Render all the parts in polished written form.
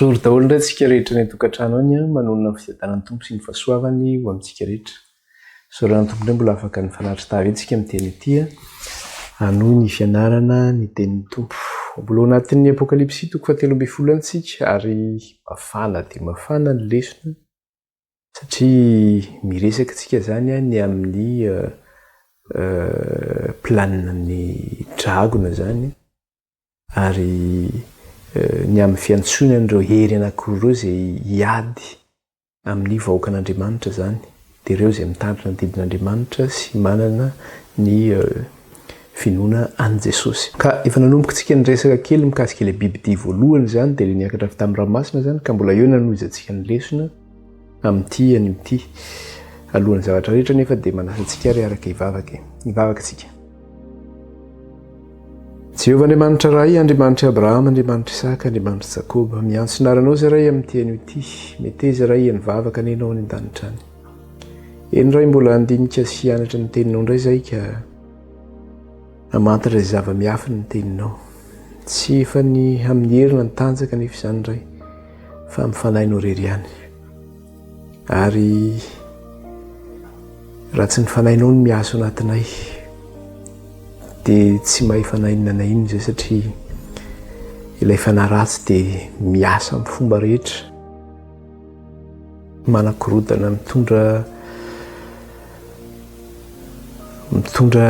Bonjour daholo indray tsika rehetra any an-tokantrano any an, manonona ny fiadanan'ny Tompo sy ny fahasoavany ho amintsika rehetra. Isaorana ny Tompo indray mbola afaka nifanatri-tava eto isika amin'ny teny ity an, hanohy ny fianarana ny tenin'ny Tompo. Mbola ao anatin'ny Apokalypsy toko fahatelo ambin'ny folo ihany isika ary mafana dia mafana ny lesona satria miresaka isika izany ny amin'ny planina-n'ny dragona izany ary ny amin'ny fiantsoana an'ireo hery anankiroa ireo izay hiady amin'ny vahoakan'Andriamanitra izany, dia ireo izay mitandrina ny didin'Andriamanitra sy manana ny finoana an'i Jesosy. Ka efa nanomboka tsika niresaka kely mikasika ilay bibidia voalohany izany, dia ilay niakatra avy tamin'ny ranomasina izany, ka mbola eo no hanohizantsika ny lesona amin'ity anio ity. Alohan'ny zavatra rehetra anefa dia manasa antsika ary araka hivavaka e. Hivavaka isika. Jehovah Andriamanitra Ray, Andriamanitr'i Abrahama, Andriamanitr'i Isaka, Andriamanitr'i Jakoba, miantso ny anaranao izay Ray amin'ity anio ity. Meteza Ray hihaino vavaka anie Ianao any an-danitra any. Eny Ray, mbola handinika sy hianatra ny teninao indray izahay ka hamantatra izay zava-miafina ny teninao. Tsy efa ny amin'ny hery na ny tanjaka anefa izany Ray, fa amin'ny fanahinao irery ihany. Ary raha tsy ny fanahinao no miasa ao anatinay dia tsy mahefa na inona na inona izay satria ilay fanahy ratsy dia miasa amin'ny fomba rehetra manakorodana mitondra mitondra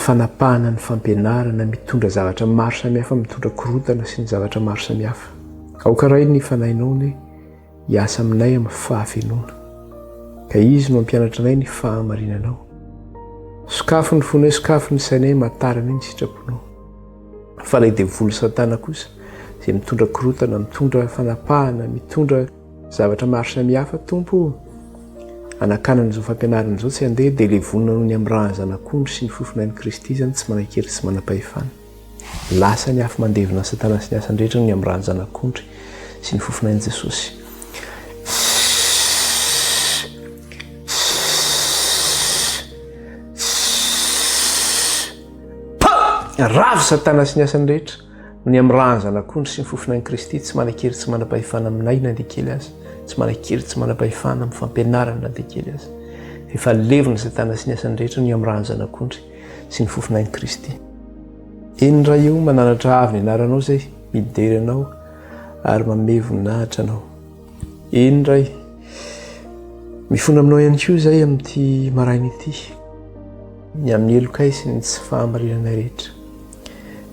fanapahana ny fampianarana mitondra zavatra maro samihafa mitondra korotana sy ny zavatra maro samihafa aoka ray ny fanahinao ny Hiasa aminay amin'ny fahafenoana. Ka Izy no hampianatra anay ny fahamarinanao. Sokafy ny fonay, sokafy ny sainay, mataranay ny sitraponao. Fa ilay devoly Satana kosa, izay mitondra korotana, mitondra fanapahana, mitondra zavatra maro samihafa, Tompo o, anakanana izao fampianarana izao tsy handeha, dia levonina noho ny amin'ny ràn'ny Zanak'ondry sy ny fofonain'i Kristy izany tsy manan-kery sy tsy manam-pahefana. Lasa ny afo mandevona an'i Satana sy ny asany rehetra noho ny amin'ny ran'ny Zanak'ondry sy ny fofonain'i Jesosy. Ravo Satana sy ny asany rehetra noho ny amin'ny ran'ny Zanak'ondry sy ny fofonain'i Kristy tsy manan-kery tsy manam-pahefana aminay na dia kely aza, tsy manan-kery tsy manam-pahefana amin'ny fampianarana na dia kely aza. Efa levona Satana sy ny asany rehetra noho ny amin'ny ran'ny Zanak'ondry. sy ny fofonain'i Kristy. Eny Ray o, mananatra avo ny anaranao izay, midera anao ary manome voninahitra anao. Eny Ray, mifona aminao ihany koa izay amin'ity maraina ity, ny amin'ny helokay sy ny tsy fahamarinanay rehetra.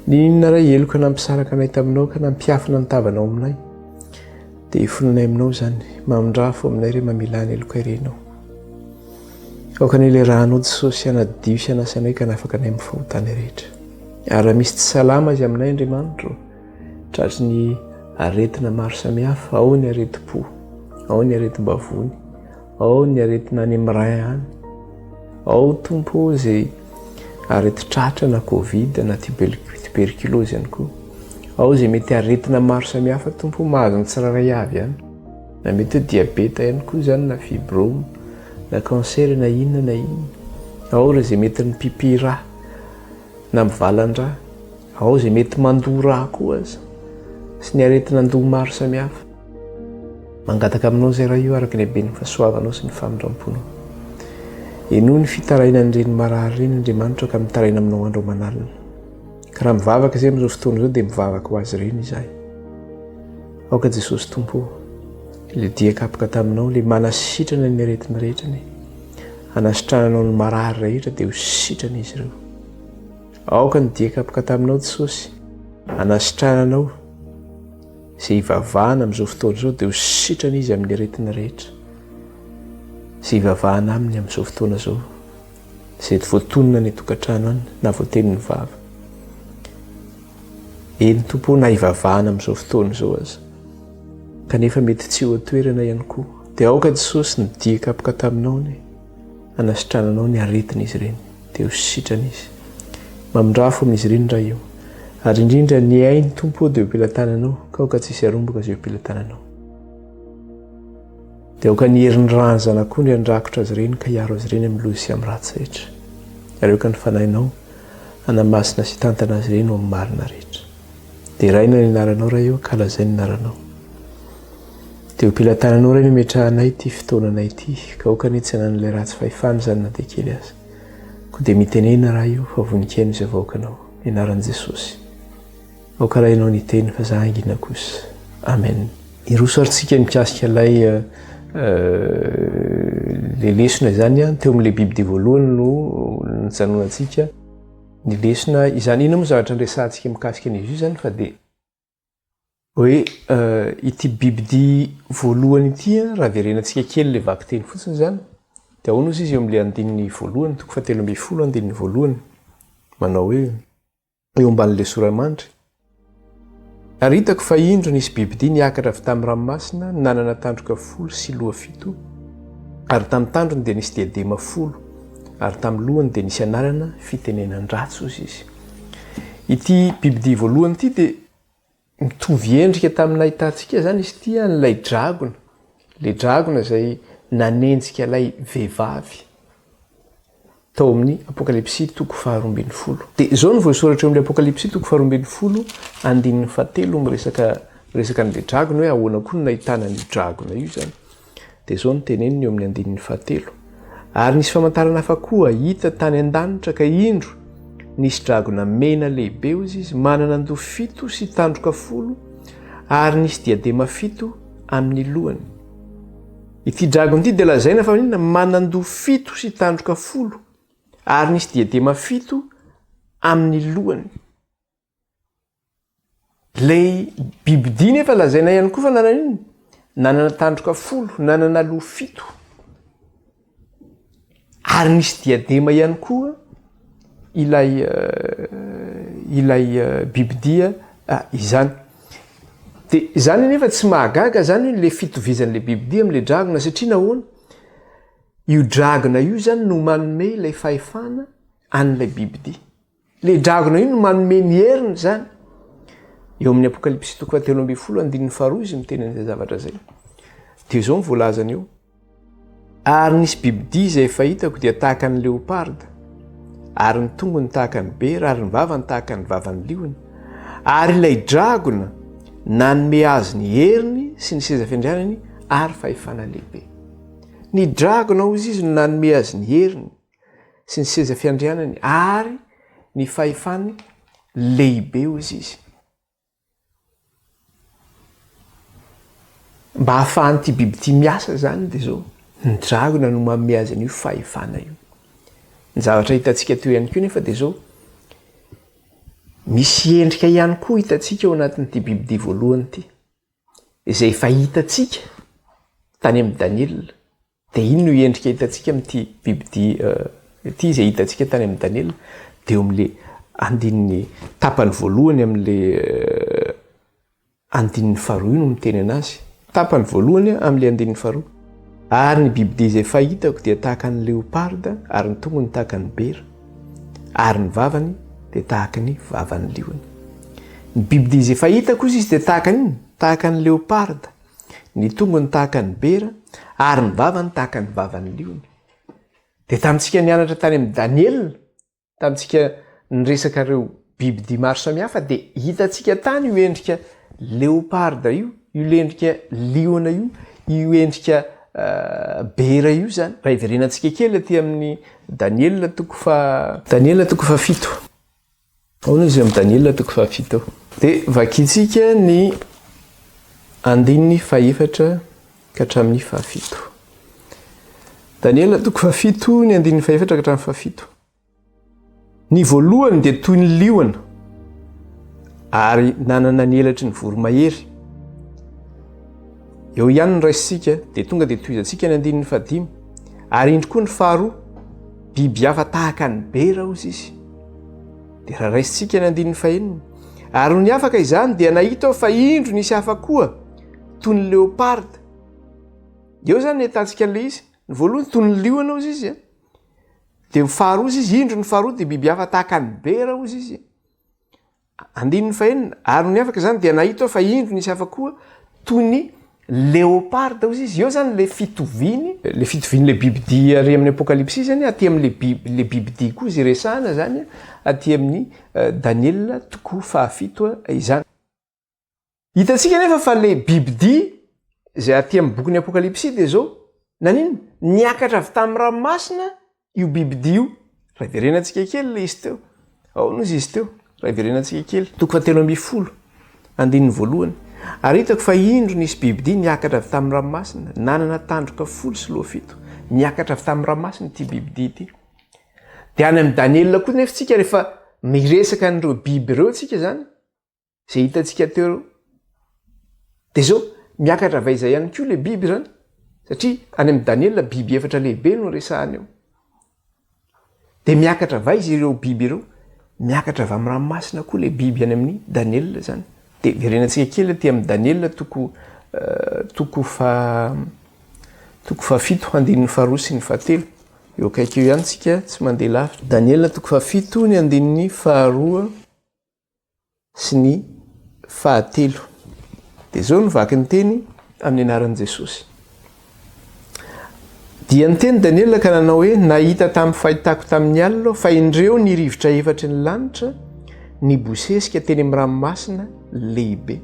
N'inona Ray heloka nampisaraka anay taminao ka nampiafina ny tavanao aminay, dia ifonanay aminao izany. Mamindrafo aminay re, mamelà ny helokay re Ianao. Aoka anie ilay rànao Jesosy hanadio sy hanasa anay ka hanafaka anay amin'ny fahotana rehetra. Ary raha misy tsy salama izy aminay Andriamanitro, tratry ny aretina maro samihafa, ao ny aretim-po, ao ny aretim-bavony, ao ny aretina any amin'ny rein any, ao Tompo izay aretin-tratra na covid na tuberculose ihany koa, ao izay mety aretina maro samihafa Tompo mahazo ny tsirairay avy ihany. Na mety hoe diabeta ihany koa izany na fibrome na cancer na inona na inona. Ao ireo izay mety mipipi rà na mivalan-drà. Ao izay mety mandoa rà koa aza sy ny aretin'andoha maro samihafa. Mangataka aminao izay Ray o araka ny haben'ny fahasoavanao sy ny famindram-ponao. Henoy ny fitarainan'ireny marary ireny Andriamanitra ka mitaraina aminao andro aman'alina. Ka raha mivavaka izay amin'izao fotoana izao dia mivavaka ho azy ireny izahay. Aoka Jesosy Tompo o, ilay dia kapoka taminao, ilay manasitrana ny aretina rehetra anie, hanasitrananao ny marary rehetra dia ho sitrana izy ireo. Aoka ny dia kapoka taminao Jesosy, hanasitrananao izay hivavahana amin'izao fotoana izao dia ho sitrana izy amin'ny aretina rehetra. Izay hivavahana aminy amin'izao fotoana izao. Izay voatonona any an-tokantrano any na voatenin'ny vava. Eny Tompo ô, na hivavahana amin'izao fotoana izao aza, kanefa mety tsy eo an-toerana ihany koa, dia aoka Jesosy ny dia kapoka taminao anie, hanasitrananao ny aretin'izy ireny, dia ho sitrana izy. Mamindrafo amin'izy ireny Ray ô, ary indrindra ny ainy Tompo ô dia eo am-pelatananao, ka aoka tsy hisy harombaka izay eo am-pelatananao. Dia aoka ny herin'ny ràn'ny Zanak'ondry handrakotra azy ireny ka hiaro azy ireny amin'ny loza sy amin'ny ratsy rehetra. Ary aoka ny Fanahinao hanamasina sy hitantana azy ireny ho amin'ny marina rehetra. Deraina ny anaranao Ray ô, ankalazaina ny anaranao. Dia ho am-pelatananao Ray no ametrahanay ity fotoananay ity, ka aoka anie tsy hanan'ilay ratsy fahefana izany na dia kely aza. Koa dia mitenena Ray o, fa vonon-kihaino izay vahoakanao. Ny anaran'i Jesosy. Aoka Ray ianao niteny fa za hangina kosa. Amen. Hiroso ary tsika mikasika ilay le lesona izany an, teo amin'ilay bibidia voalohany no nijanonantsika ny lesona izany. Inona moa zavatra niresahantsika mikasika an'izy io izany fa dia hoe ity bibidia voalohany ity an, raha verenantsika kely ilay vakiteny fotsiny izany, dia ahoana ozy izy eo amin'ilay andininy voalohany, toko fahatelo ambin'ny folo andininy voalohany, manao hoe. eo ambanin'ilay sora-mandry. Ary hitako fa indro nisy bibidia niakatra avy tamin'ny ranomasina, nanana tandroka folo sy loha fito, ary tamin'ny tandrony dia nisy diadema folo, ary tamin'ny lohany dia nisy anarana fitenenan-dratsy, hozy izy. Ity bibidia voalohany ity dia Mitovy endrika tamin'ny nahitantsika izany izy ity an'ilay dragona, ilay dragona izay nanenjika ilay vehivavy tao amin'ny Apokalypsy toko faharoa ambin'ny folo. Dia izao no voasoratra eo amin'ny Apokalypsy toko faharoa ambin'ny folo andininy fahatelo miresaka miresaka an'ilay dragona hoe ahoana koa no nahitana an'io dragona io izany. Dia izao no teneniny eo amin'ny andininy fahatelo, Ary nisy famantarana hafa koa hita tany an-danitra, ka indro, nisy dragona mena lehibe, hoy izy, manana andoha fito sy tandroka folo, ary nisy diadema fito amin'ny lohany. Ity dragona ity dia lazaina fa maninona? Manan-doha fito sy tandroka folo, ary nisy diadema fito amin'ny lohany. Ilay bibidia nefa lazaina ihany koa fa nanana inona? Nanana tandroka folo, nanana loha fito. Ary nisy diadema ihany koa ilay ilay bibidia izany. Dia izany anefa tsy mahagaga izany hoe ilay fitovizan'ilay bibidia amin'ilay dragona satria nahoana? Io dragona io izany no manome ilay fahefana an'ilay bibidia. Ilay dragona io no manome ny heriny izany. Eo amin'ny Apokalypsy toko fahatelo ambin'ny folo andininy faharoa izy miteny an'izay zavatra izay. Dia izao ny voalazany eo. Ary nisy bibidia izay efa hitako dia tahaka ny leoparda, ary ny tongony tahaka ny bera, ary ny vavany tahaka ny vavan'ny liona. Ary ilay dragona nanome azy ny heriny sy ny seza fiandrianany ary fahefana lehibe. Ny dragona hozy izy no nanome azy ny heriny sy ny seza fiandrianany ary ny fahefany lehibe hozy izy. Mba hahafahan'ity biby ity miasa izany dia izao, ny dragona no manome azy an'io fahefana io. Ny zavatra hitantsika teo ihany koa nefa dia izao, misy endrika ihany koa hitantsika ao anatin'ity bibidia voalohany ity, izay efa hitantsika tany amin'i Daniela. Dia inona io endrika hitantsika amin'ity bibidia ity izay hitantsika tany amin'i Daniela? Dia eo amin'ilay andininy tapany voalohany amin'ilay andininy faharoa io no miteny anazy. Tapany voalohany amin'ilay andininy faharoa. Ary ny bibidia izay fahitako dia tahaka ny leoparda, ary ny tongony tahaka ny bera, ary ny vavany dia tahaka ny vavan'ny liona. Ny bibidia izay fahitako hozy izy dia tahaka ny inona? Tahaka ny leoparda. Ny tongony tahaka ny bera, ary ny vavany tahaka ny vavan'ny liona. Dia tamintsika nianatra tany amin'i Daniela, tamintsika niresaka ireo bibidia maro samihafa, dia hitantsika tany io endrika leoparda io, io endrika liona io, io endrika bera io izany. Raha hiverenantsika kely aty amin'ny Daniela toko faha Daniela toko fahafito. Ahoana izy amin'i Daniela toko fahafito? Dia vakintsika ny andininy fahefatra ka hatramin'ny fahafito. Daniela toko fahafito, ny andininy fahefatra ka hatramin'ny fahafito. Ny voalohany dia toy ny liona ary nanana ny elatry ny voromahery. Eo ihany ny raisintsika dia tonga dia tohizantsika ny andininy fahadimy. Ary indro koa ny faharoa, biby hafa tahaka ny bera hozy izy. Dia raha raisintsika ny andininy fahenina, ary nony afaka izany dia nahita aho fa indro nisy hafa koa toy ny leoparda. Eo izany ny ahitantsika an'ilay izy. Ny voalohany toy ny liona hozy izy, dia ny faharoa hozy izy, indro ny faharoa dia biby hafa tahaka ny bera hozy izy. Andininy fahenina, ary nony afaka izany dia nahita aho fa indro nisy hafa koa toy ny leoparda hozy izy. Eo izany le fitoviany, le fitovian'le bibidia ary amin'ny Apokalypsy izany aty amin'le biby, le bibidia koa izay resahana izany aty amin'ny Daniela toko fahafito izany. Hitantsika anefa fa le bibidia. izay aty amin'ny bokin'ny Apokalypsy dia izao, naninona? Niakatra avy tamin'ny ranomasina io bibidia io. Raha iverenantsika kely ilay izy teo. Ahoana ozy izy teo? Raha iverenantsika kely. Toko fahatelo ambin'ny folo, andininy voalohany. Ary hitako fa indro nisy bibidia niakatra avy tamin'ny ranomasina, nanana tandroka 10 sy loha fito. Niakatra avy tamin'ny ranomasina ity bibidia ity. Dia any amin'i Daniela koa nefa tsika rehefa miresaka an'ireo biby ireo tsika izany, izay hitantsika teo ireo, dia izao, miakatra avy aiza ihany koa ilay biby izany? Satria any amin'i Daniela biby efatra lehibe no resahana eo. Dia miakatra avy aiza ireo biby ireo? Miakatra avy amin'ny ranomasina koa ilay biby any amin'i Daniela izany. Dia verenantsika kely aty amin'i Daniela toko toko fa toko fahafito andininy faharoa sy ny fahatelo. Eo akaiky eo ihany tsika, tsy mandeha lavitra. Daniela toko fahafito ny andininy faharoa sy ny fahatelo. Dia izao no vaky ny teny amin'ny anaran'i Jesosy. Dia niteny Daniela ka nanao hoe, Nahita tamin'ny fahitako tamin'ny alina aho, fa indreo ny rivotra efatry ny lanitra nibosesika teny amin'ny ranomasina lehibe.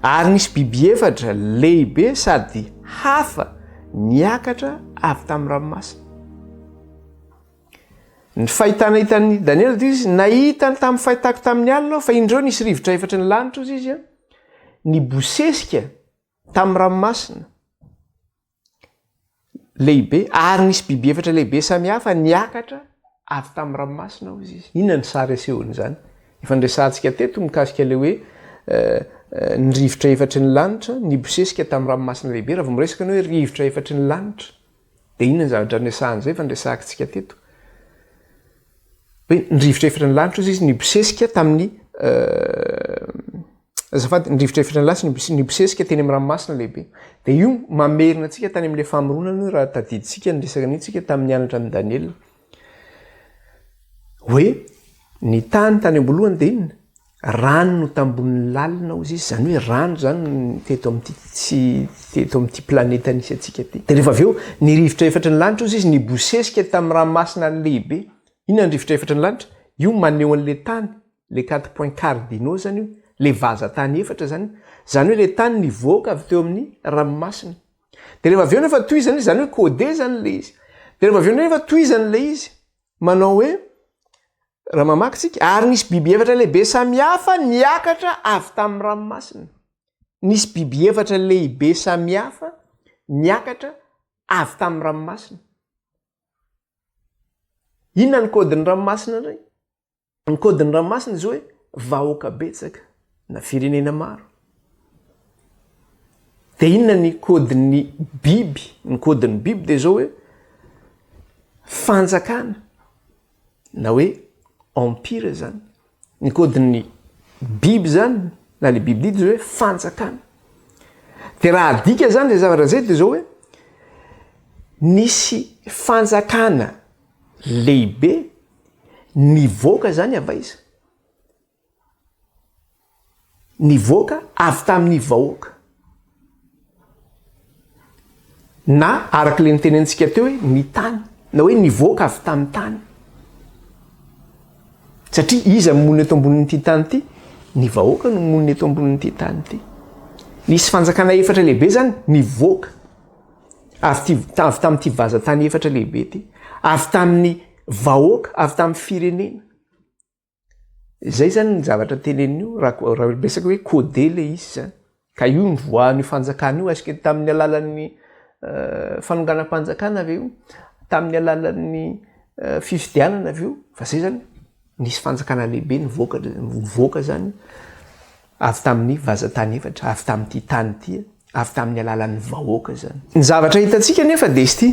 Ary nisy biby efatra lehibe sady hafa niakatra avy tamin'ny ranomasina. Ny fahitana hitan'i Daniela dia izy nahita ny tamin'ny fahitako tamin'ny alina aho fa indreo nisy rivotra efatry ny lanitra ozy izy nibosesika tamin'ny ranomasina lehibe ary nisy biby efatra lehibe samihafa niakatra avy tamin'ny ranomasina ozy izy. Inona ny sary asehon'izany? Efa niresahantsika teto mikasika ilay hoe ny rivotra efatry ny lanitra nibosesika tamin'ny ranomasina lehibe. Raha vao miresaka ny hoe rivotra efatry ny lanitra dia inona ny zavatra niresahana izay efa niresahantsika teto? Hoe ny rivotra efatry ny lanitra ozy izy nibosesika tamin'ny azafady, ny rivotra efatry ny lanitra nibosesika teny amin'ny ranomasina lehibe. Dia io mamerina antsika tany amin'ilay famoronana raha tadidintsika ny resaka an'io tsika tamin'ny nianatra an'i Daniela. Hoe ny tany tany am-boalohany dia inona? Rano no tambonin'ny lalina hozy izy, izany hoe rano izany no teto amin'ity tsy teto amin'ity planeta nisy antsika ity. Dia rehefa avy eo ny rivotra efatry ny lanitra hozy izy nibosesika tamin'ny ranomasina lehibe. Inona ny rivotra efatry ny lanitra? Io maneho an'ilay tany, les quatre points cardinaux izany io, ilay vazan-tany efatra izany. Izany hoe ilay tany nivoaka avy teo amin'ny ranomasina. Dia rehefa avy eo nefa tohizana izy, izany hoe codé izany ilay izy. Dia rehefa avy eo nefa tohizana ilay izy, manao hoe, raha mamaky tsika, ary nisy biby efatra lehibe samihafa niakatra avy tamin'ny ranomasina. Nisy biby efatra lehibe samihafa niakatra avy tamin'ny ranomasina. Inona ny code-n'ny ranomasina indray? Ny code-n'ny ranomasina izao hoe vahoaka betsaka na firenena maro. Dia inona ny code-n'ny biby? Ny code-n'ny biby dia izao hoe fanjakana na hoe empire zany. Ny code-n'ny biby zany na le biby didy zao hoe fanjakana. Dia raha adika zany zay zavatra zay dia izao hoe nisy fanjakana lehibe Nivoaka izany avy aiza? Nivoaka avy tamin'ny vahoaka. Na araka ilay nitenentsika teo hoe ny tany, na hoe nivoaka avy tamin'ny tany. Satria iza no monina eto ambonin'ity tany ity? Ny vahoaka no monina eto ambonin'ity tany ity. Nisy fanjakana efatra lehibe izany nivoaka. Avy ty, avy tamin'ity vazan-tany efatra lehibe ity, avy tamin'ny vahoaka, avy tamin'ny firenena. Izay zany ny zavatra teneniny io, raha raha resaka hoe codé le izy zany. Ka io nivoahan'io fanjakana io, est-ce que tamin'ny alalan'ny fanonganam-panjakana ve io? Tamin'ny alalan'ny fifidianana ve io? Fa zay zany, nisy fanjakana lehibe nivoaka nivoaka zany avy tamin'ny vazan-tany efatra, avy tamin'ity tany ity. avy tamin'ny alalan'ny vahoaka izany. Ny zavatra hitantsika anefa dia izy ity,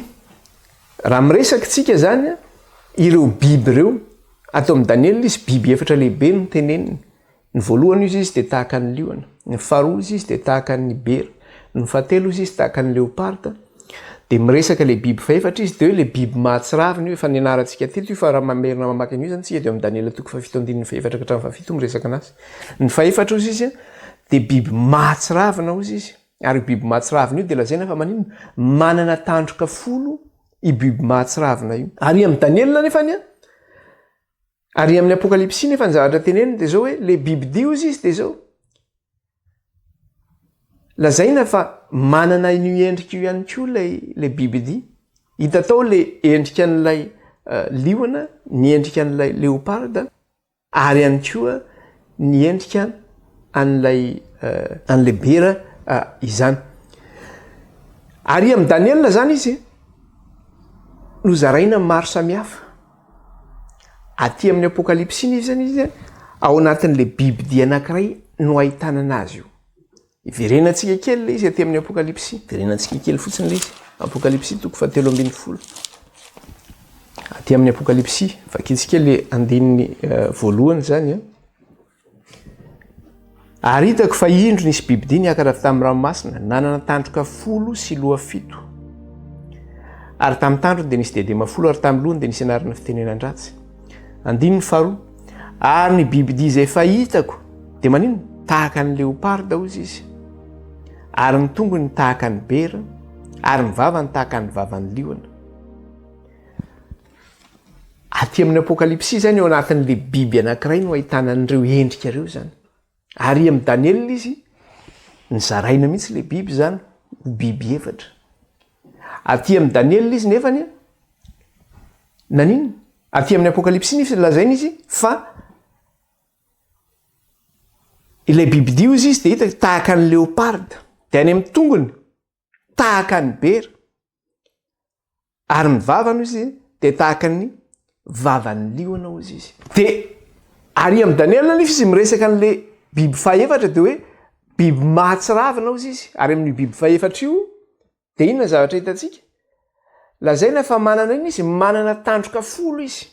raha miresaka isika izany, ireo biby ireo, ato amin'i Daniela izy biby efatra lehibe no teneniny, ny voalohany ozy izy dia tahaka ny liona, ny faharoa ozy izy dia tahaka ny bera, ny fahatelo ozy izy tahaka ny leoparda, dia miresaka ilay biby fahefatra izy dia hoe ilay biby mahatsiravina io, efa nianarantsika teto io fa raha mamerina mamaky an'io izany isika dia ao amin'i Daniela toko fahafito andininy fahefatra ka hatramin'ny fahafito miresaka anazy. Ny fahefatra ozy izy dia biby mahatsiravina hozy izy, ary io biby mahatsiravina io dia lazaina fa maninona? Manana tandroka 10 io biby mahatsiravina io. Ary amin'i Daniela nefany an, ary amin'ny Apokalypsy nefa ny zavatra teneniny dia zao hoe le biby dia hozy izy dia zao. Lazaina fa manana an'io endrika io ihany koa ilay ilay bibidia. Hita tao ilay endrika an'ilay liona, ny endrika an'ilay leoparda ary ihany koa ny endrika an'ilay an'ilay bera izany. Ary amin'i Daniela izany izy nozaraina maro samihafa. Aty amin'ny Apokalypsy iny izany izy ao anatin'ilay bibidia anankiray no ahitana anazy io. Iverenantsika kely ilay izy aty amin'ny Apokalypsy. Iverenantsika kely fotsiny ilay izy. Apokalypsy toko fahatelo ambin'ny folo. Aty amin'ny Apokalypsy, vakintsika ilay andininy eh, voalohany izany. Eh. Ary hitako fa indro nisy bibidia niakatra avy tamin'ny ranomasina, nanana tandroka folo sy loha fito. Ary tamin'ny tandrony dia nisy diadema folo, ary tamin'ny lohany dia nisy anarana fitenenan-dratsy. Andininy faharoa. Ary ny bibidia izay efa hitako dia maninona? Tahaka ny leoparda hozy izy. Ary ny tongony tahaka ny bera, ary ny vavany tahaka ny vavan'ny liona. Aty amin'ny Apokalypsy izany eo anatin'ilay biby anankiray no ahitana an'ireo endrika ireo izany. Ary amin'i Daniela izy, nizaraina mihitsy ilay biby izany ho biby efatra. Aty amin'i Daniela izy nefany, naninona? Aty amin'ny Apokalypsy nefa lazaina izy fa ilay bibidia hozy izy dia hita tahaka ny leoparda, dia any amin'ny tongony tahaka ny bera. Ary ny vavany hozy izy dia tahaka ny vavan'ny liona hozy izy. Dia ary amin'i Daniela anefa izy miresaka an'le biby fahefatra dia hoe biby mahatsiravina hozy izy. Ary amin'io biby fahefatra io dia inona ny zavatra hitantsika? Lazaina fa manana inona izy? Manana tandroka folo izy.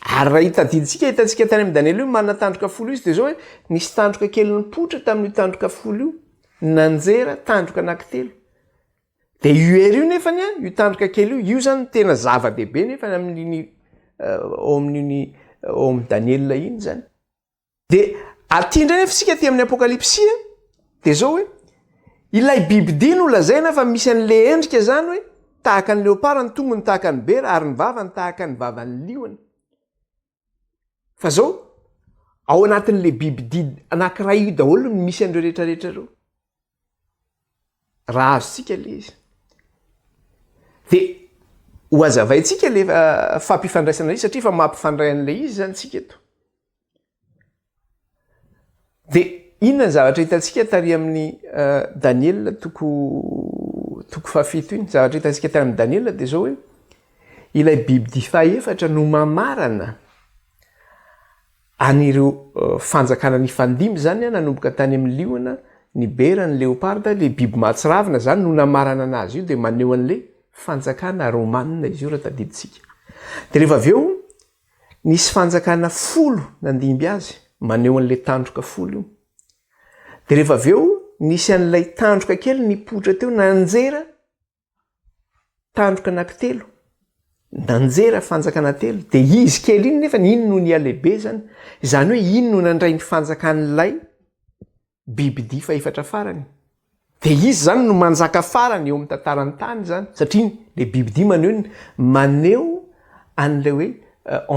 Ary raha hitadidintsika, hitantsika tany amin'i Daniela io manana tandroka folo izy dia izao hoe nisy tandroka kely nipoitra tamin'io tandroka folo io, nanjera tandroka anankitelo. Dia io hery io nefany an, io tandroka kely io, io zany no tena zava-dehibe nefany amin'iny ao amin'iny ao amin'i Daniela iny zany. Dia aty indray nefa isika aty amin'ny Apokalypsy an, dia zao hoe ilay bibidia no lazaina fa misy an'le endrika zany hoe tahaka ny leopara ny tongony tahaka ny bera ary ny vavany tahaka ny vavan'ny liona. Fa zao ao anatin'le bibidia anankiray io daholo no misy an'ireo rehetrarehetra ireo. Raha azontsika le izy. De ho hazavaintsika le fampifandraisana izy satria efa mampifandray an'le izy zany tsika eto. De inona ny zavatra hitantsika tary amin'ny Daniela toko toko fahafito iny? Zavatra hitantsika tany amin'i Daniela de zao hoe ilay bibidia fahefatra no mamarana An'ireo fanjakana nifandimby izany nanomboka tany amin'ny liona, ny bera, ny leoparda, ilay biby mahatsiravina izany no namarana anazy io dia maneho an'ilay fanjakana romana izy io raha tadidintsika. Dia rehefa avy eo nisy fanjakana folo nandimby azy maneho an'ilay tandroka folo io. Dia rehefa avy eo nisy an'ilay tandroka kely nipoitra teo nanjera Tandroka anankitelo, nanjera fanjakana telo, dia izy kely iny nefa iny no nihalehibe zany, izany hoe iny no nandray ny fanjakan'ilay bibidia fahefatra farany, dia izy zany no manjaka farany eo amin'ny tantaran'ny tany zany, satria le bibidia maneho ny maneho an'ilay hoe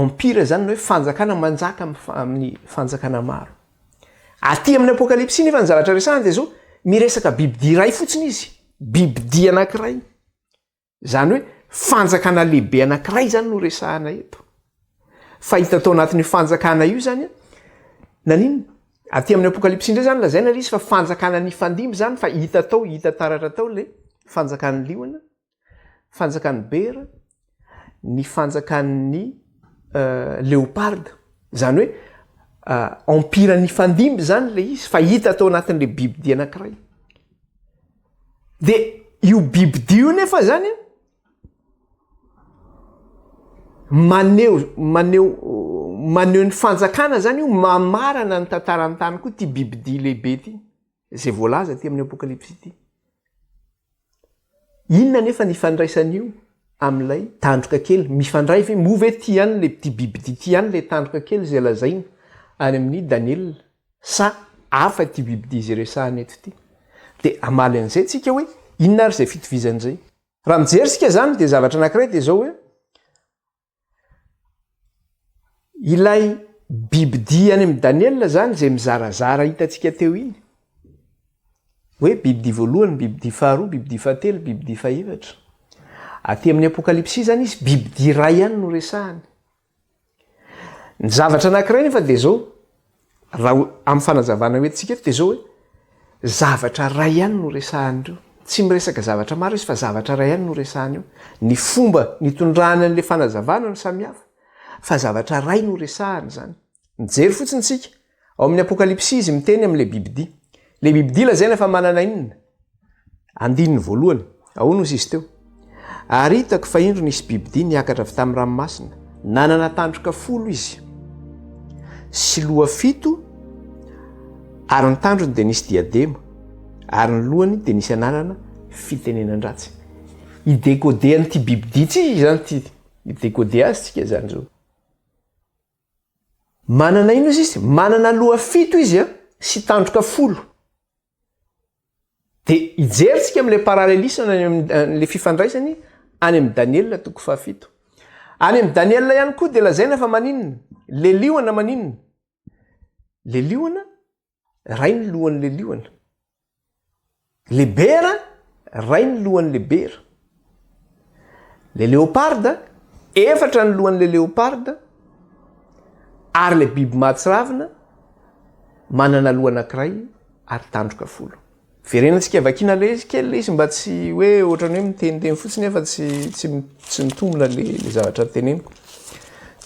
empire zany na hoe fanjakana manjaka amin'ny fanjakana maro. Aty amin'ny apokalypsy nefa ny zavatra resahana dia zao, miresaka bibidia iray fotsiny izy. Bibidia anankiray. Izany hoe fanjakana lehibe anankiray izany no resahana eto. Fa hita tao anatin'io fanjakana io izany, naninona? Aty amin'ny Apokalypsy indray izany lazaina ilay izy fa fanjakana nifandimby izany fa hita tao, hita taratra tao ilay fanjakan'ny liona, fanjakan'ny bera, ny fanjakan'ny leoparda. Izany hoe empire nifandimby izany ilay izy fa hita tao anatin'ilay bibidia anankiray. De io bibidia io nefa zany an, maneho maneho maneho ny fanjakana zany io, mamarana ny tantaran'ny tany koa ty bibidia lehibe ty, zay voalaza aty amin'ny apokalypsy ity. Inona nefa ny ifandraisan'io amin'ilay tandroka kely? Mifandray ve? Moa ve ty ihany le ty bibidia ty ihany le tandroka kely zay lazaina any amin'ny Daniela? Sa hafa ity bibidia izay resahana eto ity? Dia hamaly an'izay tsika hoe inona ary izay fitovizana izay? Raha mijery isika izany dia zavatra anankiray dia izao hoe ilay bibidia any amin'i Daniela izany izay mizarazara hitantsika teo iny. Hoe bibidia voalohany, bibidia faharoa, bibidia fahatelo, bibidia fahefatra. Aty amin'ny Apokalypsy izany izy bibidia iray ihany no resahany. Ny zavatra anankiray nefa dia izao, raha amin'ny fanazavana hoentintsika eto dia izao hoe, zavatra iray ihany no resahan'ireo. Tsy miresaka zavatra maro izy fa zavatra iray ihany no resahany eo. Ny fomba nitondrany an'ilay fanazavana no samihafa fa zavatra iray no resahany izany. Mijery fotsiny isika, ao amin'ny Apokalypsy izy miteny amin'ilay bibidia. Ilay bibidia lazaina fa manana inona? Andininy voalohany, ahoana hozy izy teo? Ary hitako fa indro nisy bibidia niakatra avy tamin'ny ranomasina, nanana tandroka folo izy, sy loha fito, ary ny tandrony dia nisy diadema, ary ny lohany dia nisy anarana fitenenan-dratsy. Hi-décoder an'ity bibidia ity izany ity, hi-décoder azy tsika izany izao. Manana inona izy? Manana loha fito izy a, sy tandroka folo. Dia hijery tsika amin'ilay parallélisme any amin'ilay fifandraisany any amin'i Daniela toko fahafito. Any amin'i Daniela ihany koa dia lazaina fa maninona? Le liona maninona? Le liona, ray ny lohan'le liona. Le bera, ray ny lohan'le bera. Le leoparda, efatra ny lohan'le leoparda, ary le biby mahatsiravina manana loha anankiray ary tandroka folo. Verenantsika vakiana le izy kely le izy mba tsy hoe ohatran'ny hoe miteniteny fotsiny aho fa tsy tsy tsy mitombina le le zavatra teneniko.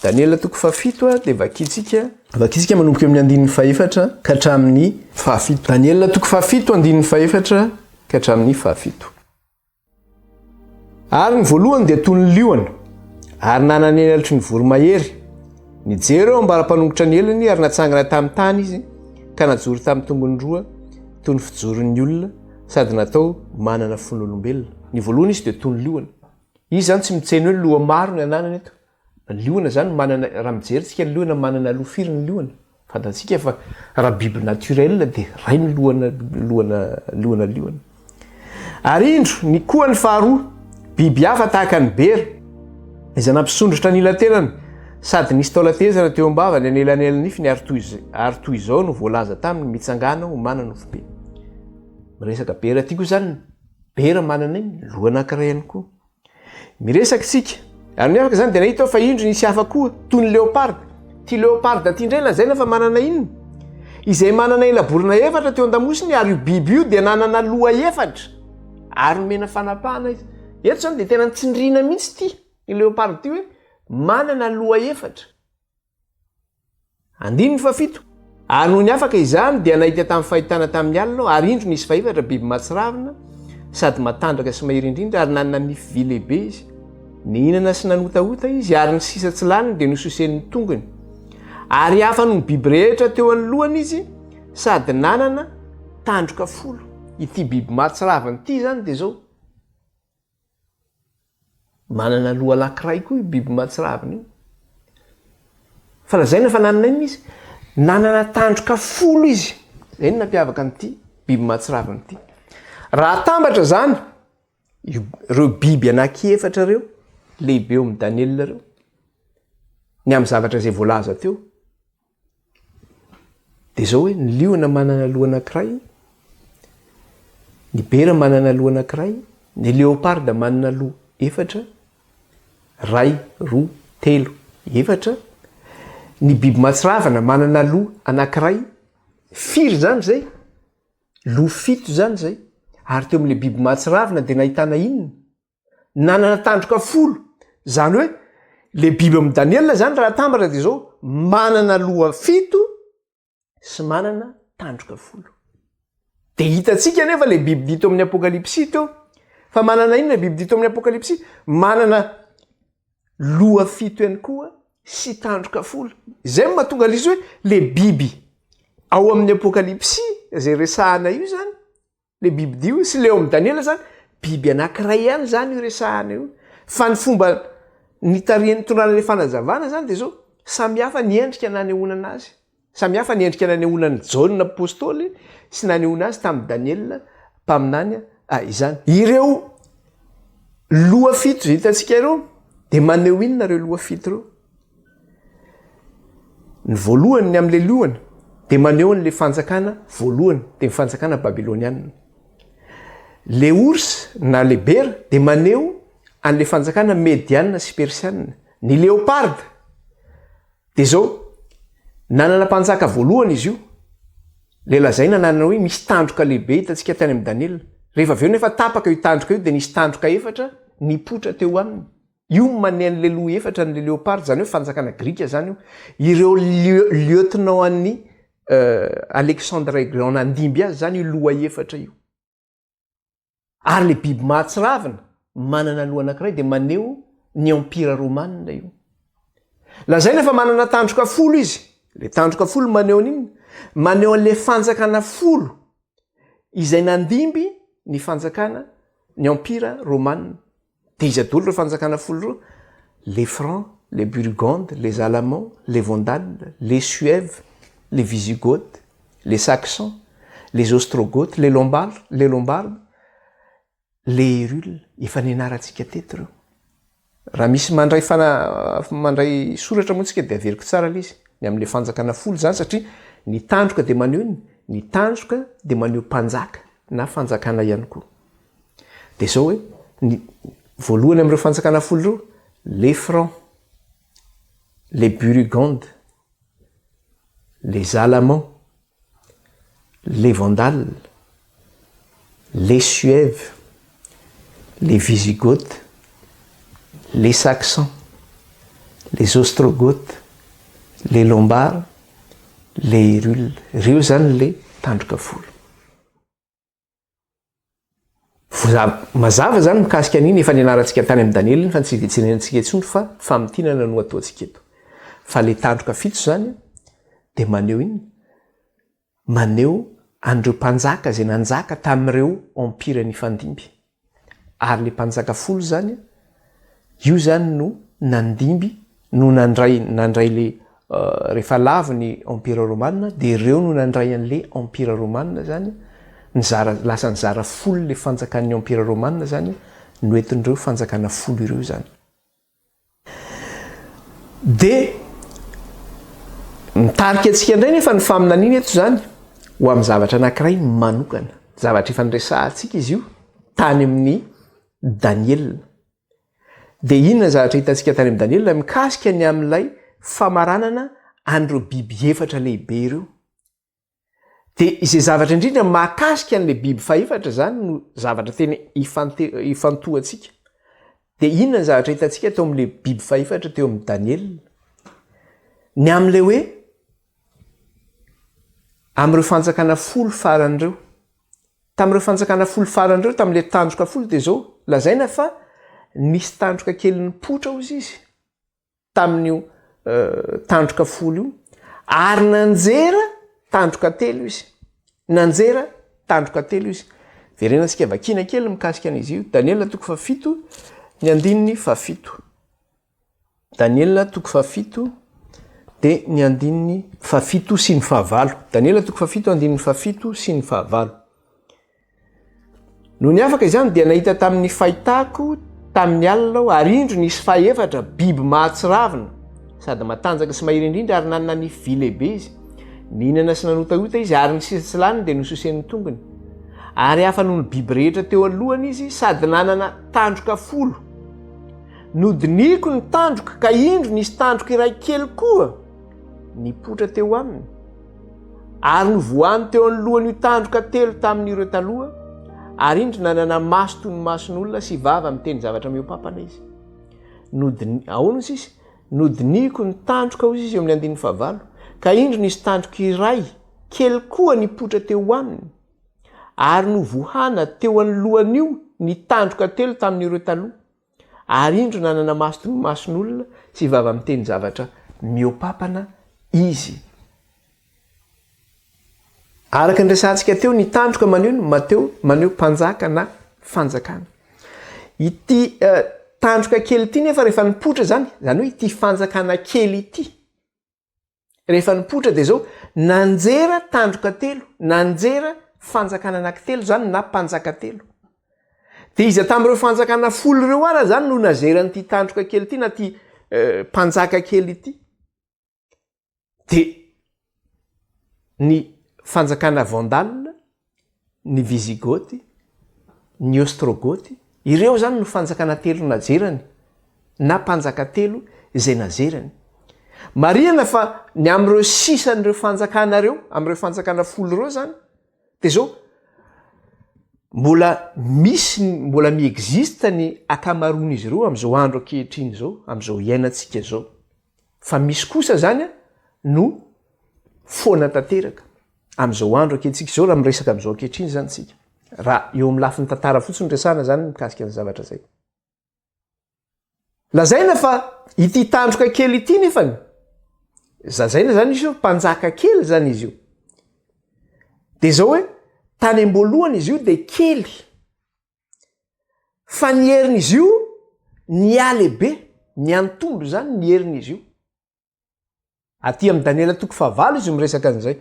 Daniela toko fahafito a dia vakintsika vakintsika manomboka eo amin'ny andininy fahefatra ka hatramin'ny fahafito. Daniela toko fahafito andininy fahefatra ka hatramin'ny fahafito. Ary ny voalohany dia toy ny liona, ary nanana ny elatry ny voromahery. Nijery eo ambara-panongotra ny elany ary natsangana tamin'ny tany izy, ka najoro tamin'ny tongony roa toy ny fijoron'ny olona, sady natao manana fon'olombelona. Ny voalohany izy dia toy ny liona. Izy izany tsy miteny hoe loha maro ny ananany eto. Ny liona zany manana, raha mijery tsika ny liona manana loha firy ny liona? Fantatsika fa raha biby naturel dia ray ny lohana lohana lohana liona. Ary indro ny koa ny faharoa, biby hafa tahaka ny bera, izay nampisondrotra ny ila-tenany, sady nisy taolan-tezana teo am-bavany anelanelan'nifiny ary toy ary toy izao no voalaza taminy, mitsangàna ho mana nofo-be. Miresaka bera aty koa zany, bera manana iny loha anankiray ihany koa. Miresaka isika. Ary ny afaka izany dia nahita aho fa indro nisy hafa koa, toy ny leoparda. Ity leoparda ity indray lazaina fa manana inona? Izay manana elaborona efatra teo an-damosiny ary io biby io dia nanana loha efatra ary nomena fanapahana izy. Eto izany dia tena nitsindriana mihitsy ity leoparda ity hoe manana loha efatra. Andininy fahafito, Ary nony afaka izany, dia nahita tamin'ny fahitana tamin'ny alina aho, ary indro nisy fahefatra biby mahatsiravina, sady matanjaka sy mahery indrindra, ary nanana nify vy lehibe izy. Nihinana sy nanotahota izy, ary ny sisa tsy laniny dia nososen'ny tongony. Ary hafa noho ny biby rehetra teo anoloany izy, sady nanana tandroka folo. Ity biby mahatsiravina ity izany dia izao. Manana loha anankiray koa io biby mahatsiravina io. Fa lazaina fa nanana inona izy? Nanana tandroka folo izy. Izay no nampiavaka an'ity biby mahatsiravina ity. Raha atambatra izany, ireo biby anankiefatra ireo, lehibe eo amin'i Daniela ireo, ny amin'ny zavatra izay voalaza teo, Dia izao hoe, ny liona manana loha anankiray, ny bera manana loha anankiray, ny leoparda manana loha efatra, ray, roa, telo, efatra, ny biby mahatsiravina manana loha anankiray, firy izany izay? Loha fito izany izay. Ary teo amin'ilay biby mahatsiravina dia nahitana inona? Nanana tandroka folo, izany hoe le biby amin'i Daniela zany raha atambatra dia zao, manana loha fito sy manana tandroka folo. De hitantsika anefa le biby dito amin'ny Apokalypsy teo, fa manana inona biby dito amin'ny Apokalypsy? Manana loha fito ihany koa sy tandroka folo. Izay no mahatonga an'izy hoe le biby ao amin'ny Apokalypsy izay resahana io zany, Le bibidia io sy le ao amin'i Daniela zany, biby anankiray ihany zany io resahana io. Fa ny fomba nitarihan'ny nitondrana le fanazavana zany de zao, samy hafa ny endrika nanehoana anazy. Samy hafa ny endrika nanehoana an'i Jaona apostoly sy nanehoana azy tamin'i Daniela mpaminany ah, izany. Ireo loha fito izay hitantsika ireo de maneho inona ireo loha fito ireo? Ny voalohany ny amin'ilay lohany dia maneho an'ilay fanjakana voalohany, dia ny fanjakana babylonianina. Le ours na le bera dia maneho an'le fanjakana mediana sy persiana. Ny leopard dia zao, nanana mpanjaka voalohany izy io, le lazaina nanana hoe misy tandroka lehibe hitantsika tany amin'i Daniela. Rehefa avy eo nefa tapaka io tandroka io dia nisy tandroka efatra nipoitra teo aminy. Io no maneho an'le loha efatra an'le leopard, zany hoe fanjakana grika zany io. Ireo lieutenant an'i Alexandre Grand nandimby azy zany io loha efatra io. Ary le biby mahatsiravina manana loha anankiray dia maneho ny empire romana io. Lazaina fa manana tandroka folo izy. Le tandroka folo maneho an'inona? Maneho an'le fanjakana folo izay nandimby ny fanjakana ny empire romana. Dia iza daholo ireo fanjakana folo ireo? Les Francs, les Burgondes, les Alamans, les Vandales, les Suèves, les Visigoths, les Saxons, les Ostrogoths, les Lombards, les Lombards, les Hérules. Efa nianarantsika teto ireo. Raha misy mandray fana mandray soratra moa tsika dia averiko tsara ilay izy. Ny amin'ilay fanjakana folo izany satria ny tandroka dia maneho inona? Ny tandroka dia maneho mpanjaka na fanjakana ihany koa. Dia izao hoe, ny voalohany amin'ireo fanjakana folo ireo, les Francs, les Burgondes, les Alamans, les Vandales, les Suèves, les Visigoths, les Saxons, les Ostrogoths, les Lombards, les Hérules. Ireo izany ilay tandroka folo. Mazava izany mikasika an'iny efa nianarantsika tany amin'i Daniela iny fa tsy dia jerentsika intsony fa famintinana no ataontsika eto. Fa ilay tandroka fito izany dia maneho inona? Maneho an'ireo mpanjaka izay nanjaka tamin'ireo empire nifandimby. Ary le mpanjaka folo zany, io zany no nandimby, no nandray, nandray le rehefa lavo ny empire romana de ireo no nandray an'le empire romana zany, nizara, lasa nizara folo le fanjakan'ny empire romana zany, noentin'ireo fanjakana folo ireo zany. Dia mitarika antsika indray nefa ny faminaniana eto izany ho amin'ny zavatra anankiray manokana. Zavatra efa niresahantsika izy io tany amin'ny Daniela. Dia inona ny zavatra hitantsika tany amin'ny Daniela mikasika ny amin'ilay famaranana an'ireo biby efatra lehibe ireo. Dia izay zavatra indrindra mahakasika an'ilay biby fahefatra izany no zavatra tena ifantohantsika. Dia inona ny zavatra hitantsika teo amin'ilay biby fahefatra teo amin'i Daniela? Ny amin'ilay hoe amin'ireo fanjakana folo farany ireo. Tamin'ireo fanjakana folo farany ireo, tamin'ilay tandroka folo dia izao, lazaina fa nisy tandroka kely nipoitra hozy izy. tamin'io tandroka folo io, ary nanjera tandroka telo izy. Nanjera tandroka telo izy. Verenantsika vakiana kely mikasika an'izy io. Daniela toko fahafito, ny andininy fahafito. Daniela toko fahafito, dia ny andininy fahafito sy ny fahavalo. Daniela toko fahafito, andininy fahafito sy ny fahavalo. Nony afaka izany dia nahita tamin'ny fahitako tamin'ny alina aho, ary indro nisy fahefatra biby mahatsiravina sady matanjaka sy mahery indrindra ary nanana nify vy lehibe izy. Nihinana sy nanotahota izy ary ny sisa tsy laniny dia nososen'ny tongony. Ary hafa noho ny biby rehetra teo alohany izy sady nanana tandroka folo. Nodinihiko ny tandroka ka indro nisy tandroka iray kely koa. nipoitra teo aminy, ary novohany teo anoloany io tandroka telo tamin'ireo taloha, ary indro nanana maso toy ny mason'olona sy vava miteny zavatra mihoa-pampana izy. Nodini, ahoana hozy izy? Nodinihiko ny tandroka hozy izy eo amin'ny andininy fahavalo, ka indro nisy tandroka iray kely koa nipoitra teo aminy, ary novohana teo anoloan'io ny tandroka telo tamin'ireo taloha. Ary indro nanana maso toy ny mason'olona sy vava miteny zavatra mihoa-papana izy. Araka ny resahantsika teo, ny tandroka maneho ny Mateo maneho mpanjaka na fanjakana. Ity eh, tandroka kely ity nefa rehefa nipoitra izany, izany hoe ity fanjakana kely ity, Rehefa nipoitra dia izao, nanjera tandroka telo, nanjera fanjakana anankitelo izany na mpanjaka telo. Dia iza tamin'ireo fanjakana folo ireo ara izany no nazeran'ity tandroka kely ity na ity eh, mpanjaka kely ity? Dia ny fanjakana vandale, ny Visigôty, ny Ôstrôgôty, ireo izany no fanjakana telo nazerany, na mpanjaka telo izay nazerany. Marihana fa ny amin'ireo sisan'ireo fanjakana ireo, amin'ireo fanjakana folo ireo izany, dia izao, mbola misy, mbola mi-existe ny ankamaroan'izy ireo amin'izao andro ankehitriny izao, amin'izao iainantsika izao. Fa misy kosa izany no foana tanteraka amin'izao andro ankehitriny izao, raha miresaka amin'izao ankehitriny izany isika. Raha eo amin'ny lafiny tantara fotsiny resahana izany mikasika ny zavatra izay. Lazaina fa ity tandroka kely ity nefany, zazaina izany izy io, mpanjaka kely izany izy io. Dia izao hoe, tany am-boalohany izy io dia kely. Fa ny herin'izy io nihalehibe, niantombo izany ny herin'izy io. Aty amin'i Daniela toko fahavalo izy miresaka an'izay.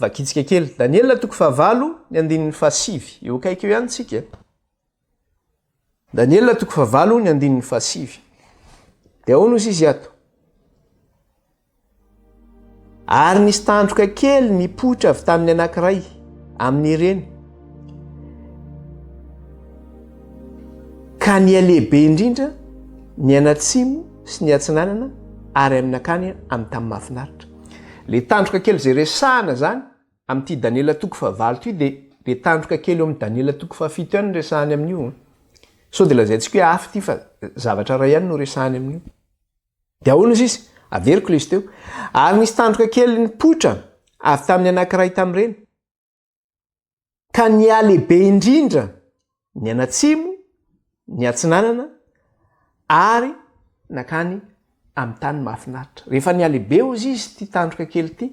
Vakintsika kely. Daniela toko fahavalo, ny andininy fahasivy. Eo akaiky eo ihany tsika. Daniela toko fahavalo, ny andininy fahasivy. Dia ahoana ozy izy ato? Ary nisy tandroka kely nipoitra avy tamin'ny anankiray amin'ireny, ka nihalehibe indrindra nianatsimo sy niatsinanana ary amin'ny nakany amin'ny tany mahafinaritra. Le tandroka kely izay resahana zany amin'ity Daniela toko fahavalo ity dia le tandroka kely eo amin'ny Daniela toko fahafito ihany no resahany amin'io. Sao dia lazaintsika hoe hafa ity fa zavatra iray ihany no resahany amin'io. Dia ahoana izy izy? Averiko ilay izy teo. Ary nisy tandroka kely nipoitra avy tamin'ny anankiray tamin'ireny, ka nihalehibe indrindra nianatsimo, niatsinanana, ary nankany amin'ny tany mahafinaritra. Rehefa nihalehibe hozy izy ity tandroka kely ity,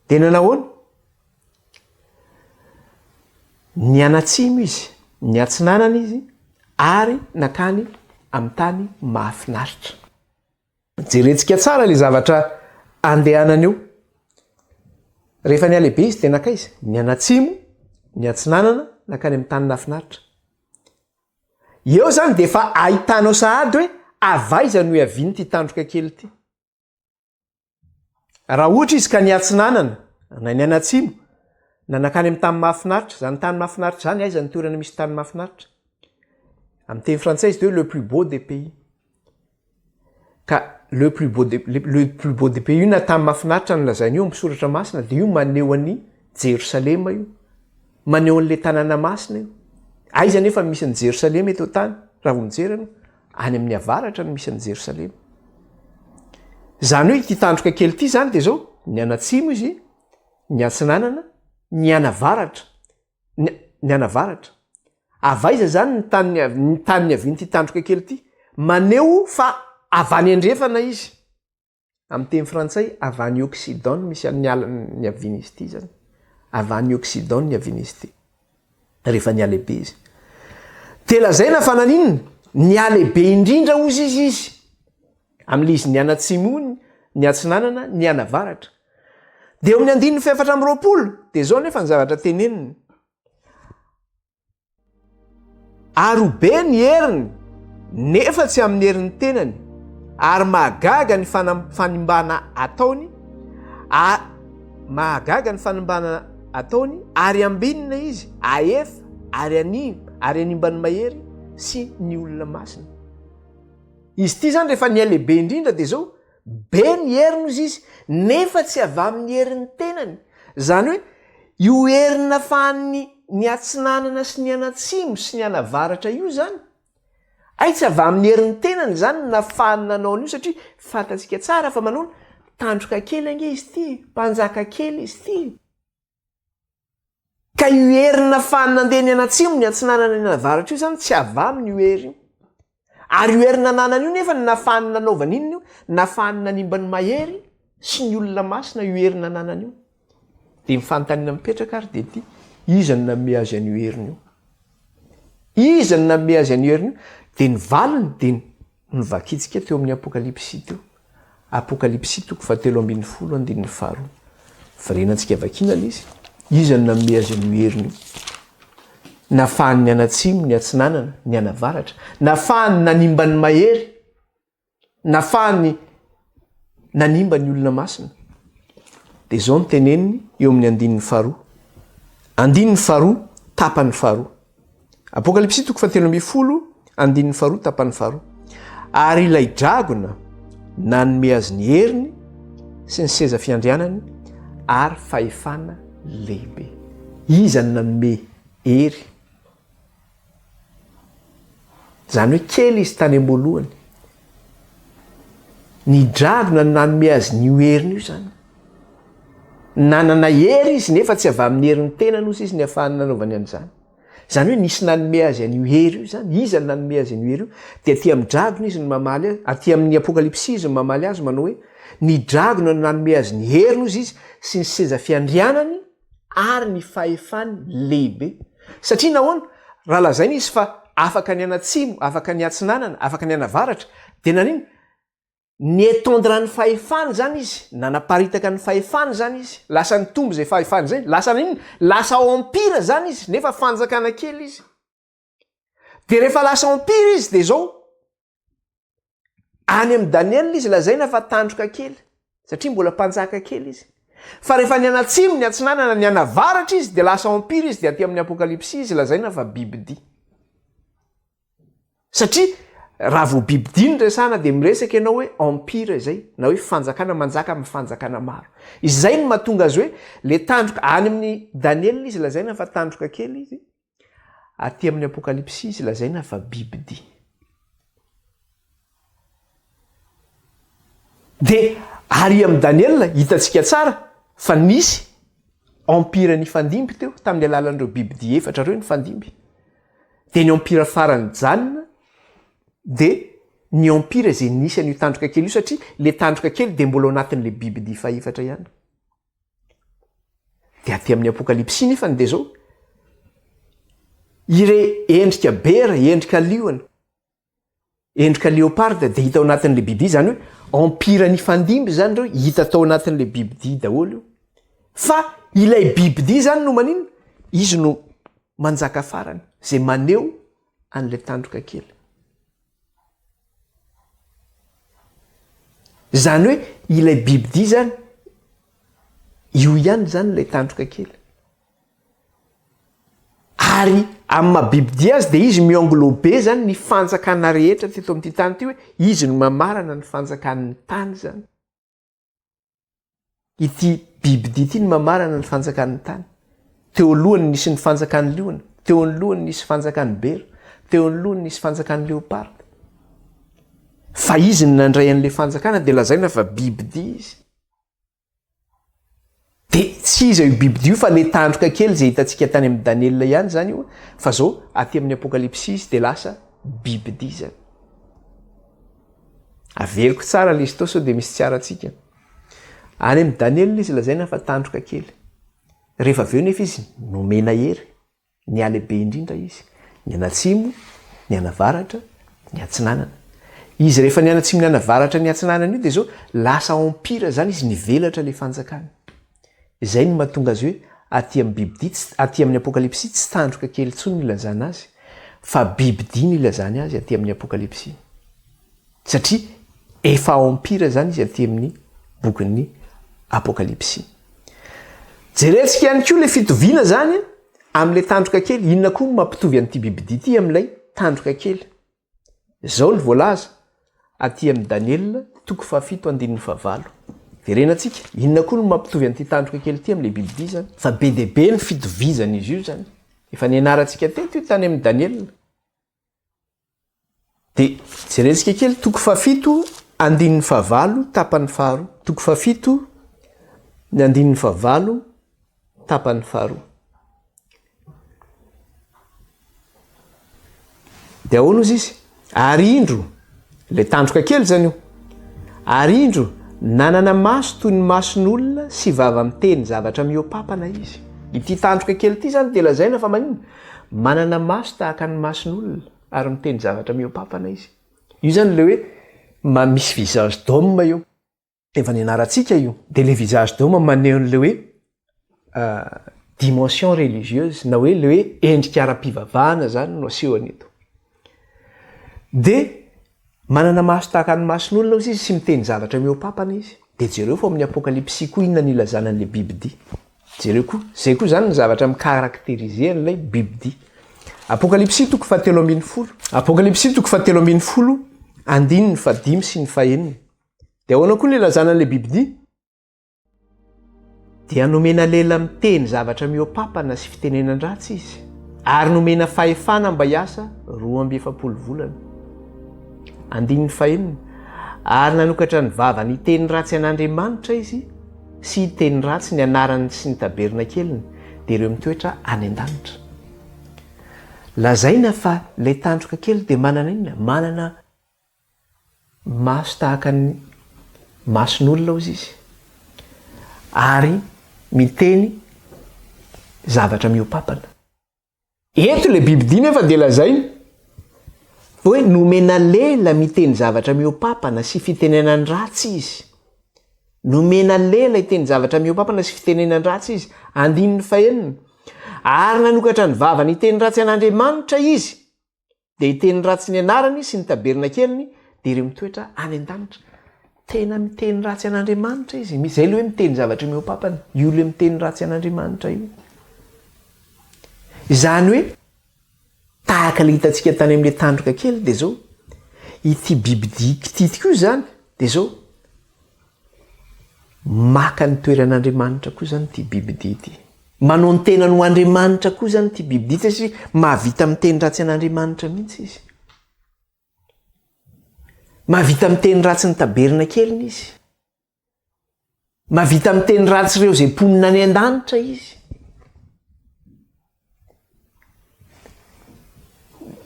dia nanahoana? Nianatsimo izy, niatsinanana izy ary nankany amin'ny tany mahafinaritra. Jerentsika tsara ilay zavatra andehanany eo. Rehefa nihalehibe izy dia nankaiza? Nianatsimo, niatsinanana, nankany amin'ny tany nahafinaritra. Eo izany dia efa ahitanao sahady hoe avy aiza no iavian'ity tandroka kely ity. Raha ohatra izy ka niatsinanana na nianatsimo na nankany amin'ny tany mahafinaritra, izany tany mahafinaritra izany aiza ny toerana misy tany mahafinaritra? Amin'ny teny frantsay izy dia hoe le plus beau des pays. Ka le plus beau des, le plus beau des pays io na tany mahafinaritra no lazaina io amin'ny soratra masina dia io maneho an'i Jerosalema io, maneho an'ilay tanàna masina io. Aiza anefa misy an'i Jerosalema eto an-tany raha vao mijery ianao? Any amin'ny avaratra no misy an'i Jerosalema. Izany hoe ity tandroka kely ity izany dia izao, nianatsimo izy, niatsinanana, nianavaratra, nianavaratra. Avy aiza izany ny tany ny tany niavian'ity tandroka kely ity? Maneho fa avy any andrefana izy. Amin'ny teny frantsay, avy any Occident no misy an'ny ala niavian'izy ity izany. Avy any Occident no niavian'izy ity. Rehefa nihalehibe izy. Dia lazaina fa naninona? Nihalehibe indrindra hozy izy izy. Amin'ilay izy nianatsimo iny, niatsinanana, nianavaratra. Dia eo amin'ny andininy fahefatra amby 20, dia izao nefa ny zavatra teneniny. Ary ho be ny heriny, nefa tsy amin'ny herin'ny tenany, ary mahagaga ny fanimbana ataony, mahagaga ny fanimbana ataony, ary ambinina izy, ahefa, ary hanimba, ary hanimba ny mahery sy ny olona masina. Izy ity izany rehefa nihalehibe indrindra dia izao, Be ny heriny hozy izy, nefa tsy avy amin'ny herin'ny tenany. Izany hoe, io heriny nafahan'ny niatsinanana sy nianatsimo sy nianavaratra io izany, hay tsy avy amin'ny herin'ny tenany izany no nafahany nanao an'io satria fantatsika tsara fa manaona, tandroka kely ange izy ity e, mpanjaka kely izy ity e. Ka io hery nafahany nandeha nianatsimo, niatsinanana, nianavaratra io izany tsy avy aminy io hery io. Ary io hery nananany io nefa ny nafahany nanaovany inona io? Nafahany nanimba ny mahery sy ny olona masina io hery nananany io. Dia ny fanontaniana mipetraka ary dia ity, iza no nanome azy an'io heriny io? Iza no nanome azy an'io heriny io? Dia ny valiny dia Novakintsika teo amin'ny Apokalypsy teo. Apokalypsy toko fahatelo ambin'ny folo andininy faharoa. Verenantsika vakiana ilay izy. Iza no nanome azy an'io heriny io? Nafahany nianatsimo, niatsinanana, nianavaratra. Nafahany nanimba ny mahery. Nafahany nanimba ny olona masina. Dia izao no teneniny eo amin'ny andininy faharoa. Andininy faharoa. tapany faharoa. Apokalypsy toko fahatelo ambin'ny folo andininy faharoa tapany faharoa. Ary ilay dragona nanome azy ny heriny sy ny seza fiandrianany ary fahefana lehibe. Iza no nanome hery? Izany hoe kely izy tany am-boalohany. Ny dragona no nanome azy an'io heriny io izany. Nanana hery izy nefa tsy avy amin'ny herin'ny tenany ozy izy ny afahany nanaovany an'izany. Izany hoe nisy nanome azy an'io hery io izany. Iza no nanome azy an'io hery io? Dia aty amin'ny dragona izy no mamaly azy, aty amin'ny apokalypsy izy no mamaly azy manao hoe ny dragona no nanome azy ny heriny ozy izy sy ny seza fiandrianany ary ny fahefany lehibe. Satria nahoana? Raha lazaina izy fa afaka ny anatsimo, afaka ny atsinanana, afaka ny anavaratra, dia naninona? Ni-étendre ny fahefany izany izy, nanaparitaka ny fahefany izany izy, lasa nitombo izay fahefany izay, lasa naninona? Lasa empire izany izy, nefa fanjakana kely izy. Dia rehefa lasa empire izy dia izao, Any amin'i Daniela izy lazaina fa tandroka kely, satria mbola mpanjaka kely izy. Fa rehefa nianatsimo, niatsinanana, nianavaratra izy dia lasa empire izy, dia aty amin'ny Apokalypsy izy lazaina fa bibidia. Satria raha vao bibidia no resahana dia miresaka ianao hoe empire izay, na hoe fanjakana manjaka amin'ny fanjakana maro. Izay no mahatonga azy hoe le tandroka, any amin'i Daniela izy lazaina fa tandroka kely izy, Aty amin'ny Apokalypsy izy lazaina fa bibidia. Dia ary amin'i Daniela hitantsika tsara fa nisy empire nifandimby teo tamin'ny alalan'ireo bibidia efatra ireo nifandimby. Dia ny empire farany nijanona dia ny empire izay nisy an'io tandroka kely io satria ilay tandroka kely dia mbola ao anatin'ilay bibidia fahefatra ihany. Dia aty amin'ny Apokalypsy nefany dia zao, ire endrika bera, endrika liona, endrika leoparda dia hita ao anatin'ilay bibidia, izany hoe empire nifandimby izany ireo, hita tao anatin'ilay bibidia daholo io. Fa ilay bibidia izany no maninona? Izy no manjaka farany, izay maneho an'ilay tandroka kely. Izany hoe ilay bibidia izany, io ihany izany ilay tandroka kely. Ary amin'ny maha bibidia azy dia izy mi-englober izany ny fanjakana rehetra teto amin'ity tany ity hoe izy no mamarana ny fanjakan'ny tany izany. Ity bibidia ity no mamarana ny fanjakan'ny tany. Teo alohany nisy ny fanjakan'ny liona, teo anoloany nisy fanjakan'ny bera, teo anoloany nisy fanjakan'ny leoparda. Fa izy no nandray an'ilay fanjakana dia lazaina fa bibidia izy. Dia tsy iza io bibidia io fa ilay tandroka kely izay hitantsika tany amin'i Daniela ihany izany io, fa izao aty amin'ny Apokalypsy izy dia lasa bibidia izany. Averiko tsara ilay izy tao sao dia misy tsy ara-tsika. Any amin'i Daniela izy lazaina fa tandroka kely. Rehefa avy eo nefa izy nomena hery, nihalehibe indrindra izy. Nianatsimo, nianavaratra, niatsinanana. Izy rehefa nianatsimo, nianavaratra, niatsinanana io dia izao lasa empire izany izy, nivelatra ilay fanjakany. Izay no mahatonga azy hoe aty amin'ny bibidia, tsy, aty amin'ny Apokalypsy tsy tandroka kely intsony no ilazana azy, fa bibidia no ilazany azy aty amin'ny Apokalypsy. Satria efa empire izany izy aty amin'ny bokin'ny Apokalypsy. Jerentsika ihany koa ilay fitoviana izany amin'ilay tandroka kely. Inona koa no mampitovy an'ity bibidia ity amin'ilay tandroka kely? Izao no voalaza aty amin'i Daniela toko fahafito andininy fahavalo. Verenantsika, inona koa no mampitovy an'ity tandroka kely ity amin'ilay bibidia izany? Fa be dia be ny fitovizan'izy io izany. Efa nianarantsika teto io tany amin'i Daniela. Dia jerentsika kely toko fahafito andininy fahavalo tapany faharoa. Toko fahafito ny andininy fahavalo tapany faharoa. Dia ahoana ozy izy? Ary indro, ilay tandroka kely izany io. Ary indro, nanana maso toy ny mason'olona sy vava miteny zavatra mihoa-papana izy. Ity tandroka kely ity izany dia lazaina fa maninona? Manana maso tahaka ny mason'olona ary miteny zavatra mihoa-papana izy. Io izany ilay hoe misy visage d'homme io. Efa nianarantsika io. Dia ilay visage d'homme maneho an'ilay hoe dimension religieuse na hoe ilay hoe endrika ara-pivavahana izany no asehony eto. Dia manana maso tahaka ny mason'olona ozy izy sy miteny zavatra mihoa-papana izy. Dia jereo fa ao amin'ny Apokalypsy koa inona no ilazana an'ilay bibidia. Jereo koa, izay koa izany ny zavatra mi-caractériser an'ilay bibidia. Apokalypsy toko fahatelo ambin'ny folo. Apokalypsy toko fahatelo ambin'ny folo, andininy fahadimy sy ny fahenina. Dia ahoana koa ny ilazana an'ilay bibidia? Dia nomena lela miteny zavatra mihoa-papana sy fitenenan-dratsy izy, ary nomena fahefana mba hiasa 42 volana. Andininy fahenina, Ary nanokatra ny vavany hiteny ratsy an'Andriamanitra izy sy hiteny ratsy ny anarany sy ny tabernakeliny, dia ireo mitoetra any an-danitra. Lazaina fa ilay tandroka kely dia manana inona? Manana maso tahaka ny mason'olona hozy izy, ary miteny zavatra mihoa-papana. Eto ilay bibidia nefa dia lazaina hoe nomena lela miteny zavatra mihoa-papana sy fitenenan-dratsy izy. Nomena lela hiteny zavatra mihoa-papana sy fitenenan-dratsy izy. Andininy fahenina. Ary nanokatra ny vavany hiteny ratsy an'Andriamanitra izy. Dia hiteny ratsy ny anarany sy ny tabernakeliny, dia ireo mitoetra any an-danitra. Tena miteny ratsy an'Andriamanitra izy. Izay ilay hoe miteny zavatra mihoa-papana. Io ilay miteny ratsy an'Andriamanitra io. Izany hoe, tahaka ilay hitantsika tany amin'ilay tandroka kely dia izao, ity bibidia ity koa izany dia izao, maka ny toeran'Andriamanitra koa izany ity bibidia ity. Manao ny tenany ho Andriamanitra koa izany ity bibidia ity satria mahavita miteny ratsy an'Andriamanitra mihitsy izy. Mahavita miteny ratsy ny tabernakeliny izy. Mahavita miteny ratsy ireo izay mponina any an-danitra izy.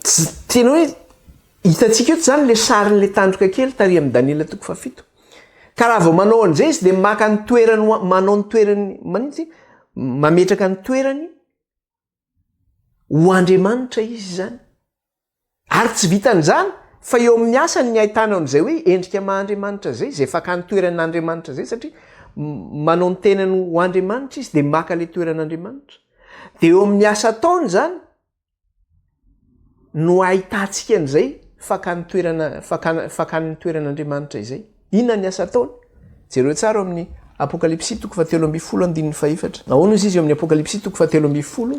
Tsy tena hoe hitantsika eto izany ilay sarin'ilay tandroka kely tary amin'i Daniela toko fahafito. Ka raha vao manao an'izay izy dia maka ny toerany manao ny toerany maninona izy? Mametraka ny toerany ho Andriamanitra izy izany. Ary tsy vitan'izany, fa eo amin'ny asany ny ahitana an'izay hoe endrika maha Andriamanitra izay, izay fakany toeran'Andriamanitra izay, satria manao ny tenany ho Andriamanitra izy dia maka ilay toeran'Andriamanitra. Dia eo amin'ny asa ataony izany no ahitantsika an'izay fakany toerana, fakana, fakany ny toeran'Andriamanitra izay. Inona ny asa ataony? Jereo tsara ao amin'ny Apokalypsy toko fahatelo ambin'ny folo andininy fahefatra. Ahoana izy izy eo amin'ny Apokalypsy toko fahatelo ambin'ny folo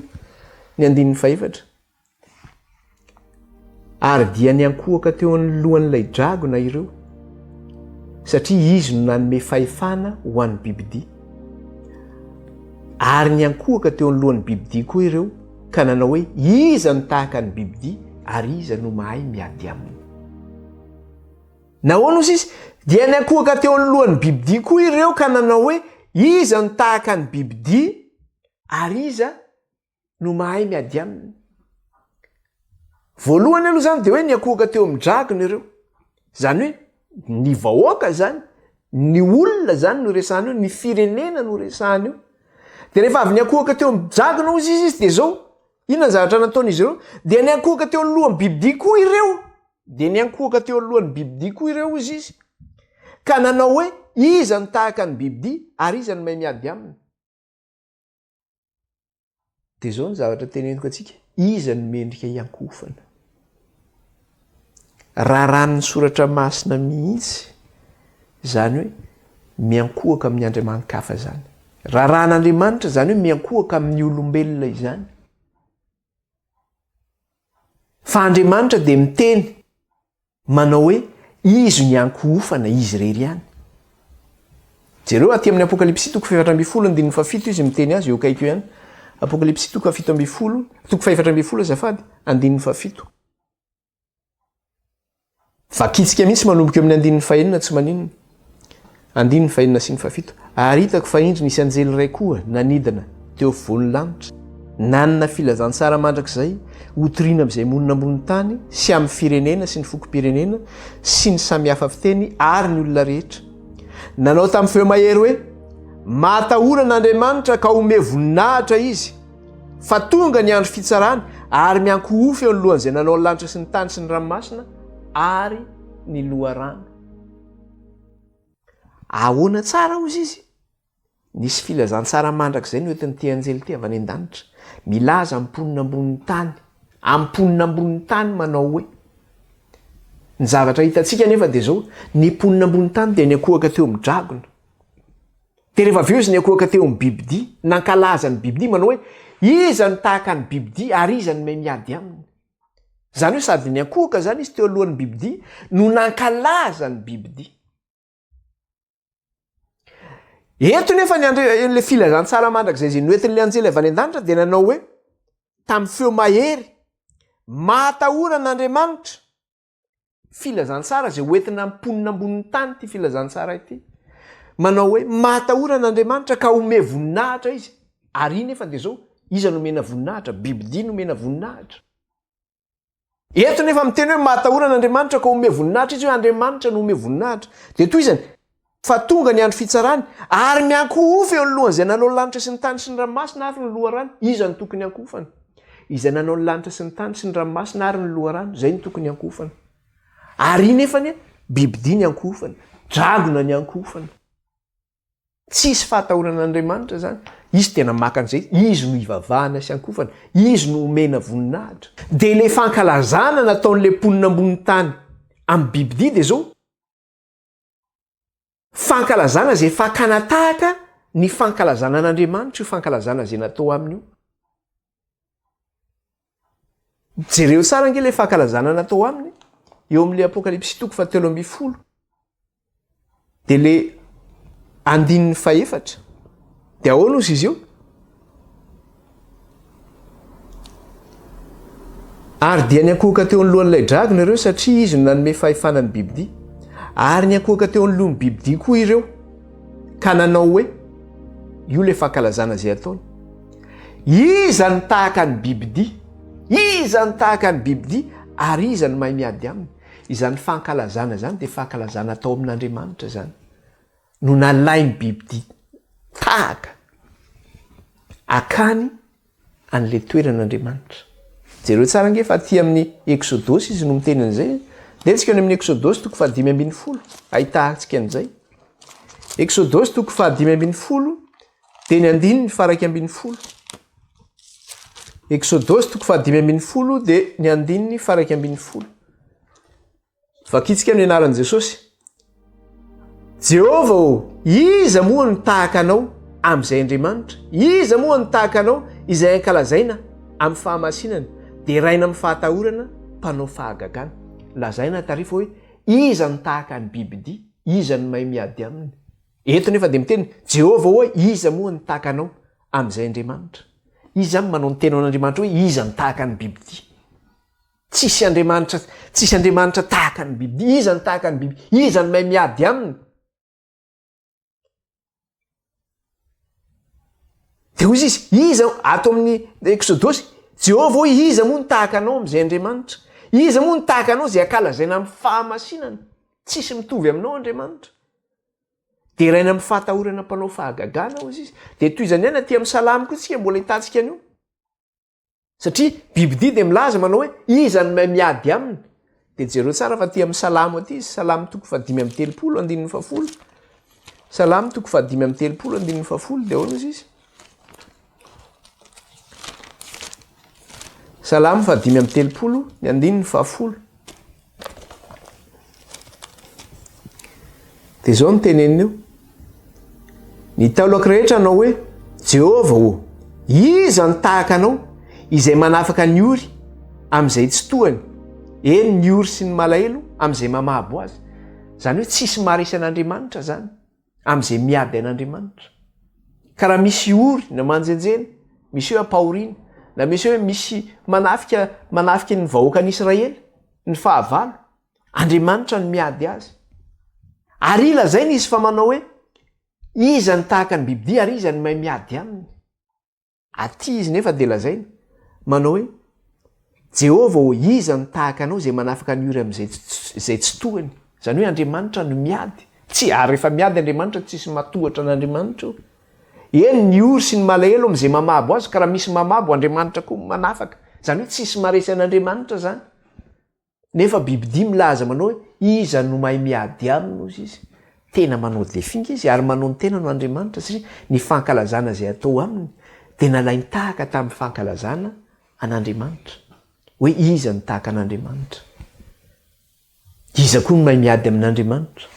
ny andininy fahefatra? Ary dia niankohoka teo anoloan'ilay dragona ireo, satria izy no nanome fahefana ho an'ny bibidia. Ary niankohoka teo anoloan'ny bibidia koa ireo, ka nanao hoe, Iza no tahaka ny bibidia, ary iza no mahay miady aminy? Nahoana hozy izy? Dia niankohoka teo anoloan'ny bibidia koa ireo, ka nanao hoe, Iza no tahaka ny bibidia, ary iza no mahay miady aminy. Voalohany aloha zany de hoe niankohoka teo amin'ny dragona ireo. Zany hoe ny vahoaka zany, ny olona zany no resahana eo, ny firenena no resahana eo. De rehefa avy niankohoka teo amin'ny dragona hozy izy izy de zao, inona ny zavatra nataon'izy ireo? Dia niankohoka teo alohan'ny bibidia koa ireo. Dia niankohoka teo alohan'ny bibidia koa ireo hozy izy, ka nanao hoe, Iza no tahaka ny bibidia ary iza no mahay miady aminy? Dia izao ny zavatra teneniko antsika, iza no mendrika hiankohofana? Raràn'ny soratra masina mihitsy izany hoe miankohoka amin'ny andriamani-kafa izany. Raràn'Andriamanitra izany hoe miankohoka amin'ny olombelona izany. Fa Andriamanitra dia miteny Manao hoe, Izy no iankohofana, Izy irery ihany. Jereo aty amin'ny Apokalypsy toko faha-14 andininy fahafito izy miteny azy eo akaiky eo ihany. Apokalypsy toko faha-17, toko faha-14 azafady, andininy fahafito. Vakitsika mihitsy manomboka eo amin'ny andininy fahenina tsy maninona. Andininy fahenina sy ny fahafito. Ary hitako fa indro nisy anjely iray koa nanidina teo afovoan'ny lanitra, nanana filazantsara mandrakizay hotorina amin'izay monina ambonin'ny tany sy amin'ny firenena sy ny fokom-pirenena sy ny samihafa fiteny ary ny olona rehetra. Nanao tamin'ny feo mahery hoe, Matahora an'Andriamanitra ka omeo voninahitra Izy, fa tonga ny andro fitsarany, ary miankohofy eo anoloan'izay nanao ny lanitra sy ny tany sy ny ranomasina ary ny loharano. Ahoana tsara hozy izy? Nisy filazantsara mandrakizay noentin'ity anjely ity avy any an-danitra, milaza amin'ny mponina ambonin'ny tany, amin'ny mponina ambonin'ny tany manao hoe, Ny zavatra hitantsika anefa dia izao, ny mponina ambonin'ny tany dia niankohoka teo amin'ny dragona. Dia rehefa avy eo izy niankohoka teo amin'ny bibidia, nankalaza ny bibidia, manao hoe, Iza no tahaka ny bibidia ary iza no mahay miady aminy? Izany hoe sady niankohoka izany izy teo alohan'ny bibidia no nankalaza ny bibidia. Eto nefa ny andre ilay filazantsara mandrakizay izay noentin'ilay anjely avy any an-danitra dia nanao hoe tamin'ny feo mahery, Mahatahora an'Andriamanitra. Filazantsara izay hoentina amin'ny mponina ambonin'ny tany ity filazantsara ity. Manao hoe mahatahora an'Andriamanitra ka ome voninahitra izy. Ary nefa dia izao, iza no omena voninahitra? Bibidia no omena voninahitra. Eto nefa miteny hoe mahatahora an'Andriamanitra ka ome voninahitra izy hoe Andriamanitra no ome voninahitra. Dia tohizany, fa tonga ny andro fitsarany, ary miankohofa eo anoloan'izay nanao ny lanitra sy ny tany sy ny ranomasina ary ny loharano. Iza no tokony hiankohofana? Izay nanao ny lanitra sy ny tany sy ny ranomasina ary ny loharano, izay no tokony hiankohofana. Ary nefa anie, bibidia ny ankohofana, dragona ny ankohofana. Tsisy fahatahorana an'Andriamanitra izany. Izy tena maka an'izay, Izy no ivavahana sy ankofana, Izy no omena voninahitra. Dia ilay fankalazana nataon'ilay mponina ambonin'ny tany amin'ny bibidia dia izao, fankalazana izay fakana tahaka ny fankalazana an'Andriamanitra io fankalazana izay natao aminy io. Jereo tsara ange ilay fankalazana natao aminy eo amin'ilay Apokalypsy toko fahatelo ambin'ny folo. Dia le andininy fahefatra. Dia ahoana ozy izy io? Ary dia niankohoka teo anoloan'ilay dragona ireo satria izy no nanome fahefana ny bibidia. Ary niankohoka teo anoloan'ny bibidia koa ireo ka nanao hoe, io ilay fankalazana izay ataony. Iza no tahaka ny bibidia? Iza no tahaka ny bibidia? Ary iza no mahay miady aminy? Izany fankalazana izany dia fankalazana atao amin'Andriamanitra izany no nalain'ny bibidia tahaka akany an'ilay toeran'Andriamanitra. Jereo tsara ange fa aty amin'ny Eksodosy izy no miteny an'izay. Ndeha tsika any amin'ny Eksodosy toko fahadimy ambin'ny folo ahitantsika an'izay. Eksodosy toko fahadimy ambin'ny folo dia ny andininy faha-iraika ambin'ny folo. Eksodosy toko fahadimy ambin'ny folo dia ny andininy faha-iraika ambin'ny folo. Vakitsika ny anaran'i Jesosy. Jehovah ô, iza moa no tahaka anao amin'izay Andriamanitra? Iza moa no tahaka anao izay ankalazaina amin'ny fahamasinana, deraina amin'ny fahatahorana, mpanao fahagagana? Lazaina tarifa hoe iza no tahaka ny bibidia? Iza no mahay miady aminy? Eto nefa dia miteny, Jehovah ô, iza moa no tahaka anao amin'izay Andriamanitra? Iza izany manao ny tena ho an'Andriamanitra hoe iza no tahaka ny bibidia? Tsisy Andriamanitra, tsisy Andriamanitra tahaka ny bibidia. Iza no tahaka ny bibidia? Iza no mahay miady aminy? Dia hoy izy, iza, ato amin'ny Eksodosy, Jehovah hoy, iza moa no tahaka anao amin'izay Andriamanitra? Iza moa no tahaka anao izay ankalazaina amin'ny fahamasinana? Tsisy mitovy aminao Andriamanitra. Deraina amin'ny fahatahorana mpanao fahagagana hozy izy. Dia tohizany ihany aty amin'ny Salamo koa tsika mbola hitantsika an'io. Satria bibidia dia milaza manao hoe iza no mahay miady aminy. Dia jereo tsara fa aty amin'ny Salamo aty izy, Salamo toko fahadimy amby telopolo andininy fahafolo. Salamo toko fahadimy amby telopolo andininy fahafolo dia ahoana izy izy? Salamo fahadimy amby telopolo ny andininy fahafolo. Dia izao no teneniny eo. Ny taolako rehetra hanao hoe, Jehovah ô, iza no tahaka anao, izay manafaka ny ory amin'izay tsy tohany, eny, ny ory sy ny malahelo amin'izay mamabo azy. Izany hoe tsisy maharesy an'Andriamanitra izany, amin'izay miady an'Andriamanitra. Ka raha misy ory na manjenjena, misy hoe ampahoriana, na misy hoe misy manafika manafika ny vahoakan'Israely, ny fahavalo, Andriamanitra no miady azy. Ary lazaina izy fa manao hoe, Iza no tahaka ny bibidia ary iza no mahay miady aminy? Aty izy nefa dia lazaina, manao hoe, Jehovah ô, iza no tahaka anao izay manafaka ny ory amin'izay izay tsy tohiny? Izany hoe Andriamanitra no miady. Tsy, ary rehefa miady Andriamanitra, tsisy matohatra an'Andriamanitra eo. Eny, ny ory sy ny malahelo amin'izay mamabo azy, ka raha misy mamabo, Andriamanitra koa manafaka. Izany hoe tsisy maharesy an'Andriamanitra izany. Nefa bibidia milaza manao hoe iza no mahay miady aminy hozy izy. Tena manao défi nge izy ary manao ny tenany ho Andriamanitra satria ny fankalazana izay atao aminy dia nalainy tahaka tamin'ny fankalazana an'Andriamanitra. Hoe iza no tahaka an'Andriamanitra? Iza koa no mahay miady amin'Andriamanitra?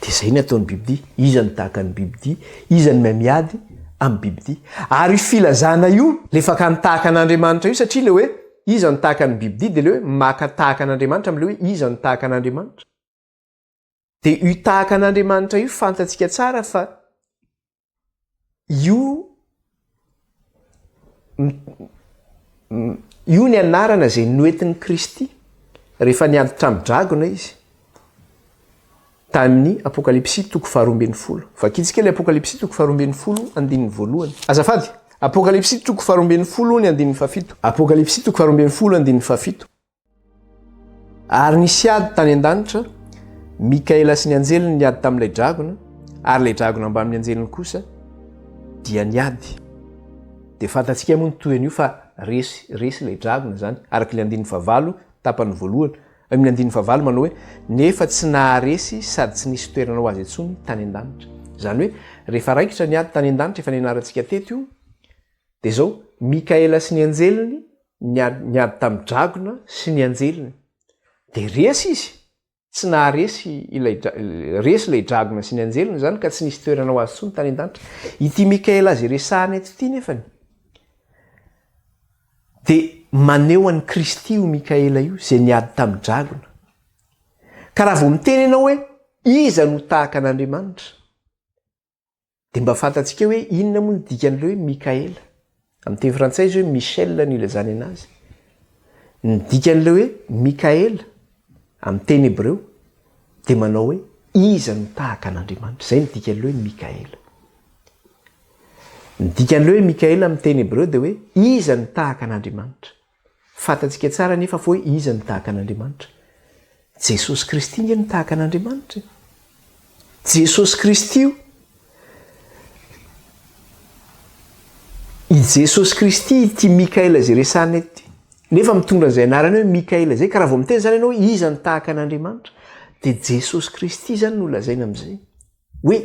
Dia izay ny ataon'ny bibidia. Iza no tahaka ny bibidia? Iza no mahay miady amin'ny bibidia? Ary io filazana io, ilay fakany tahaka an'Andriamanitra io, satria ilay hoe iza no tahaka ny bibidia dia ilay hoe maka tahaka an'Andriamanitra amin'ilay hoe iza no tahaka an'Andriamanitra. Dia io tahaka an'Andriamanitra io fantatsika tsara fa Io io ny anarana izay noentin'i Kristy rehefa niady tamin'ny dragona izy tamin'ny Apokalypsy toko faharoa ambin'ny folo. Vakintsika ilay Apokalypsy toko faharoa ambin'ny folo andininy voalohany. Azafady, Apokalypsy toko faharoa ambin'ny folo ny andininy fahafito. Apokalypsy toko faharoa ambin'ny folo andininy fahafito. Ary nisy ady tany an-danitra, Mikaela sy ny anjeliny niady tamin'ilay dragona, ary ilay dragona mbamin'ny anjeliny kosa dia niady. Dia fantatsika moa ny tohin'io fa resy, resy ilay dragona izany, araka ilay andininy fahavalo, tapany voalohany, amin'ny andininy fahavalo manao hoe, nefa tsy naharesy sady tsy nisy toerana ho azy intsony tany an-danitra. Izany hoe, rehefa raikitra ny ady tany an-danitra, efa nianarantsika teto io, dia izao, Mikaela sy ny anjeliny niady niady tamin'ny dragona sy ny anjeliny. Dia resy izy, tsy naharesy ilay resy ilay dragona sy ny anjeliny izany ka tsy nisy toerana ho azy intsony tany an-danitra. Ity Mikaela izay resahana eto ity nefany dia maneho an'i Kristy io Mikaela io izay niady tamin'ny dragona. Ka raha vao miteny ianao hoe iza no tahaka an'Andriamanitra? Dia mba fantatsika hoe inona moa ny dikan'ilay hoe Mikaela? Amin'ny teny frantsay izy hoe Michel no ilazany anazy. Ny dikan'ilay hoe Mikaela amin'ny teny hebreo dia manao hoe iza no tahaka an'Andriamanitra. Izay ny dikan'ilay hoe Mikaela. Ny dikan'ilay hoe Mikaela amin'ny teny hebreo dia hoe iza no tahaka an'Andriamanitra. Fantatsika tsara anefa fa hoe iza no tahaka an'Andriamanitra. Jesosy Kristy ange no tahaka an'Andriamanitra e. Jesosy Kristy io. I Jesosy Kristy ity Mikaela izay resahana eto ity. Nefa mitondra an'izay anarana hoe Mikaela izay, ka raha vao miteny izany ianao hoe iza no tahaka an'Andriamanitra, dia Jesosy Kristy izany no lazaina amin'izay. Hoe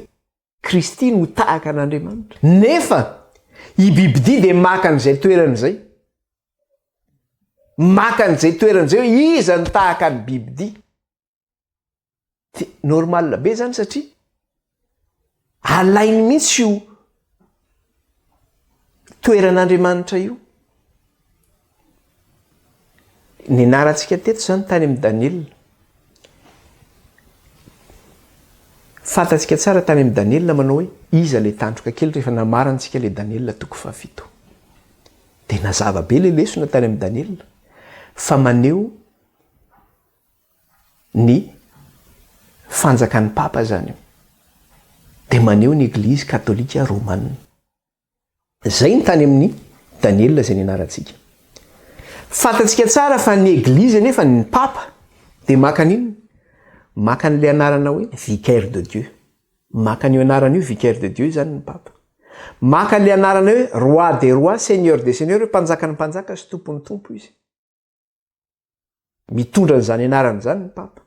Kristy no tahaka an'Andriamanitra. Nefa i bibidia dia maka an'izay toerana izay. Maka an'izay toerana izay hoe iza no tahaka ny bibidia. Normal be zany satria alainy mihitsy io toeran'Andriamanitra io. Nianarantsika teto izany tany amin'i Daniela. Fantatsika tsara tany amin'i Daniela manao hoe iza ilay tandroka kely rehefa namarantsika ilay Daniela toko fahafito. Dia nazava be ilay lesona tany amin'i Daniela fa maneho ny fanjakan'ny Papa izany io. Dia maneho ny Eglizy katolika romana. Izay ny tany amin'i Daniela izay nianarantsika. Fantatsika tsara fa ny Eglizy anefa, ny Papa, dia maka an'inona? Maka an'ilay anarana hoe Vicaire de Dieu. Maka an'io anarana io Vicaire de Dieu izany ny Papa. Maka an'ilay anarana hoe Roi des rois, Seigneur des seigneurs, hoe Mpanjakan'ny mpanjaka sy Tompon'ny tompo izy. Mitondra an'izany anarana izany ny Papa.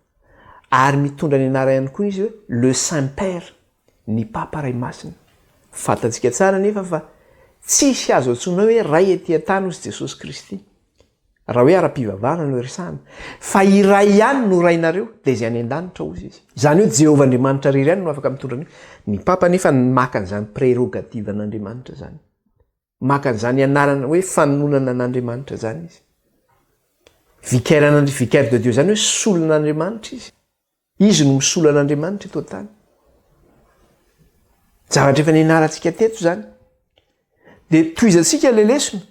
Ary mitondra ny anarana ihany koa izy hoe le Saint Père, ny Papa Ray Masina. Fantatsika tsara anefa fa tsisy azo antsoina hoe Ray ety an-tany hozy Jesosy Kristy. Raha hoe ara-pivavahana no resahana. Fa iray ihany no Rainareo, dia izay any an-danitra hozy izy. Izany hoe Jehovah Andriamanitra irery ihany no afaka mitondra an'io. Ny Papa anefa maka an'izany prérogative an'Andriamanitra izany. Maka an'izany anarana hoe fanononana an'Andriamanitra izany izy. Vicaire an'Andri-, vicaire de Dieu izany hoe solon'Andriamanitra izy. Izy no misolo an'Andriamanitra eto an-tany. Zavatra efa nianarantsika teto izany. Dia tohizantsika ilay lesona.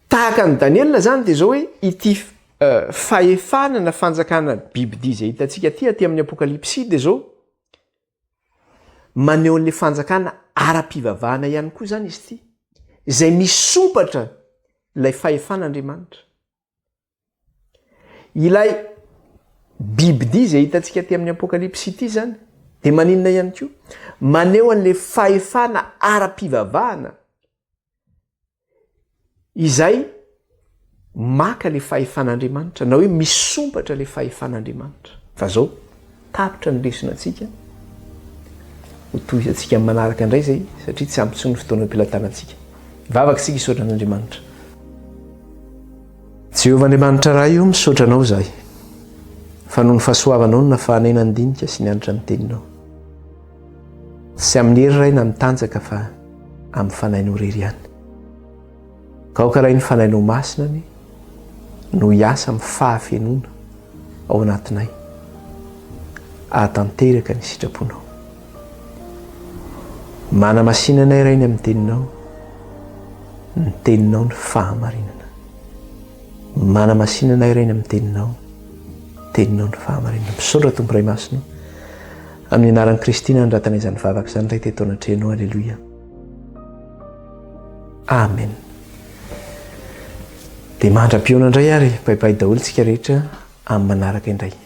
Tahaka an'i Daniela izany dia izao hoe ity eh, fahefana na fanjakana bibidia izay hitantsika aty aty amin'ny Apokalypsy dia izao Maneho an'ilay fanjakana ara-pivavahana ihany koa izany izy ity, izay misompatra ilay fahefan'Andriamanitra. Ilay bibidia izay hitantsika aty amin'ny Apokalypsy ity izany dia maninona ihany koa? Maneho an'ilay fahefana ara-pivavahana Izay maka le fahefan'Andriamanitra na hoe misompatra le fahefan'Andriamanitra. Fa zao, tapitra ny lesona antsika, ho tohizantsika amin'ny manaraka indray izay satria tsy ampy intsony ny fotoana am-pelatanantsika. Hivavaka isika hisaotra an'Andriamanitra. Jehovah Andriamanitra Ray o, misaotra Anao izahay. Fa noho ny fahasoavanao no nafahanay nandinika sy nianatra ny teninao. Tsy amin'ny hery Ray na amin'ny tanjaka fa amin'ny fanahinao irery ihany. Ka aoka Ray ny fanahinao masina anie no hiasa amin'ny fahafenoana ao anatinay hahatanteraka ny sitraponao. Manamasina anay Ray ny amin'ny teninao, ny teninao ny fahamarinana. Manamasina anay Ray ny amin'ny teninao, teninao ny fahamarinana. Misaotra Tompo Ray Masina. Amin'ny anaran'i Kristy nandratana izany vavaka izany Ray teto anatrehanao. Aleloia. Amen. Dia mandra-pihaona indray ary. Bye bye daholo tsika rehetra amin'ny manaraka indray.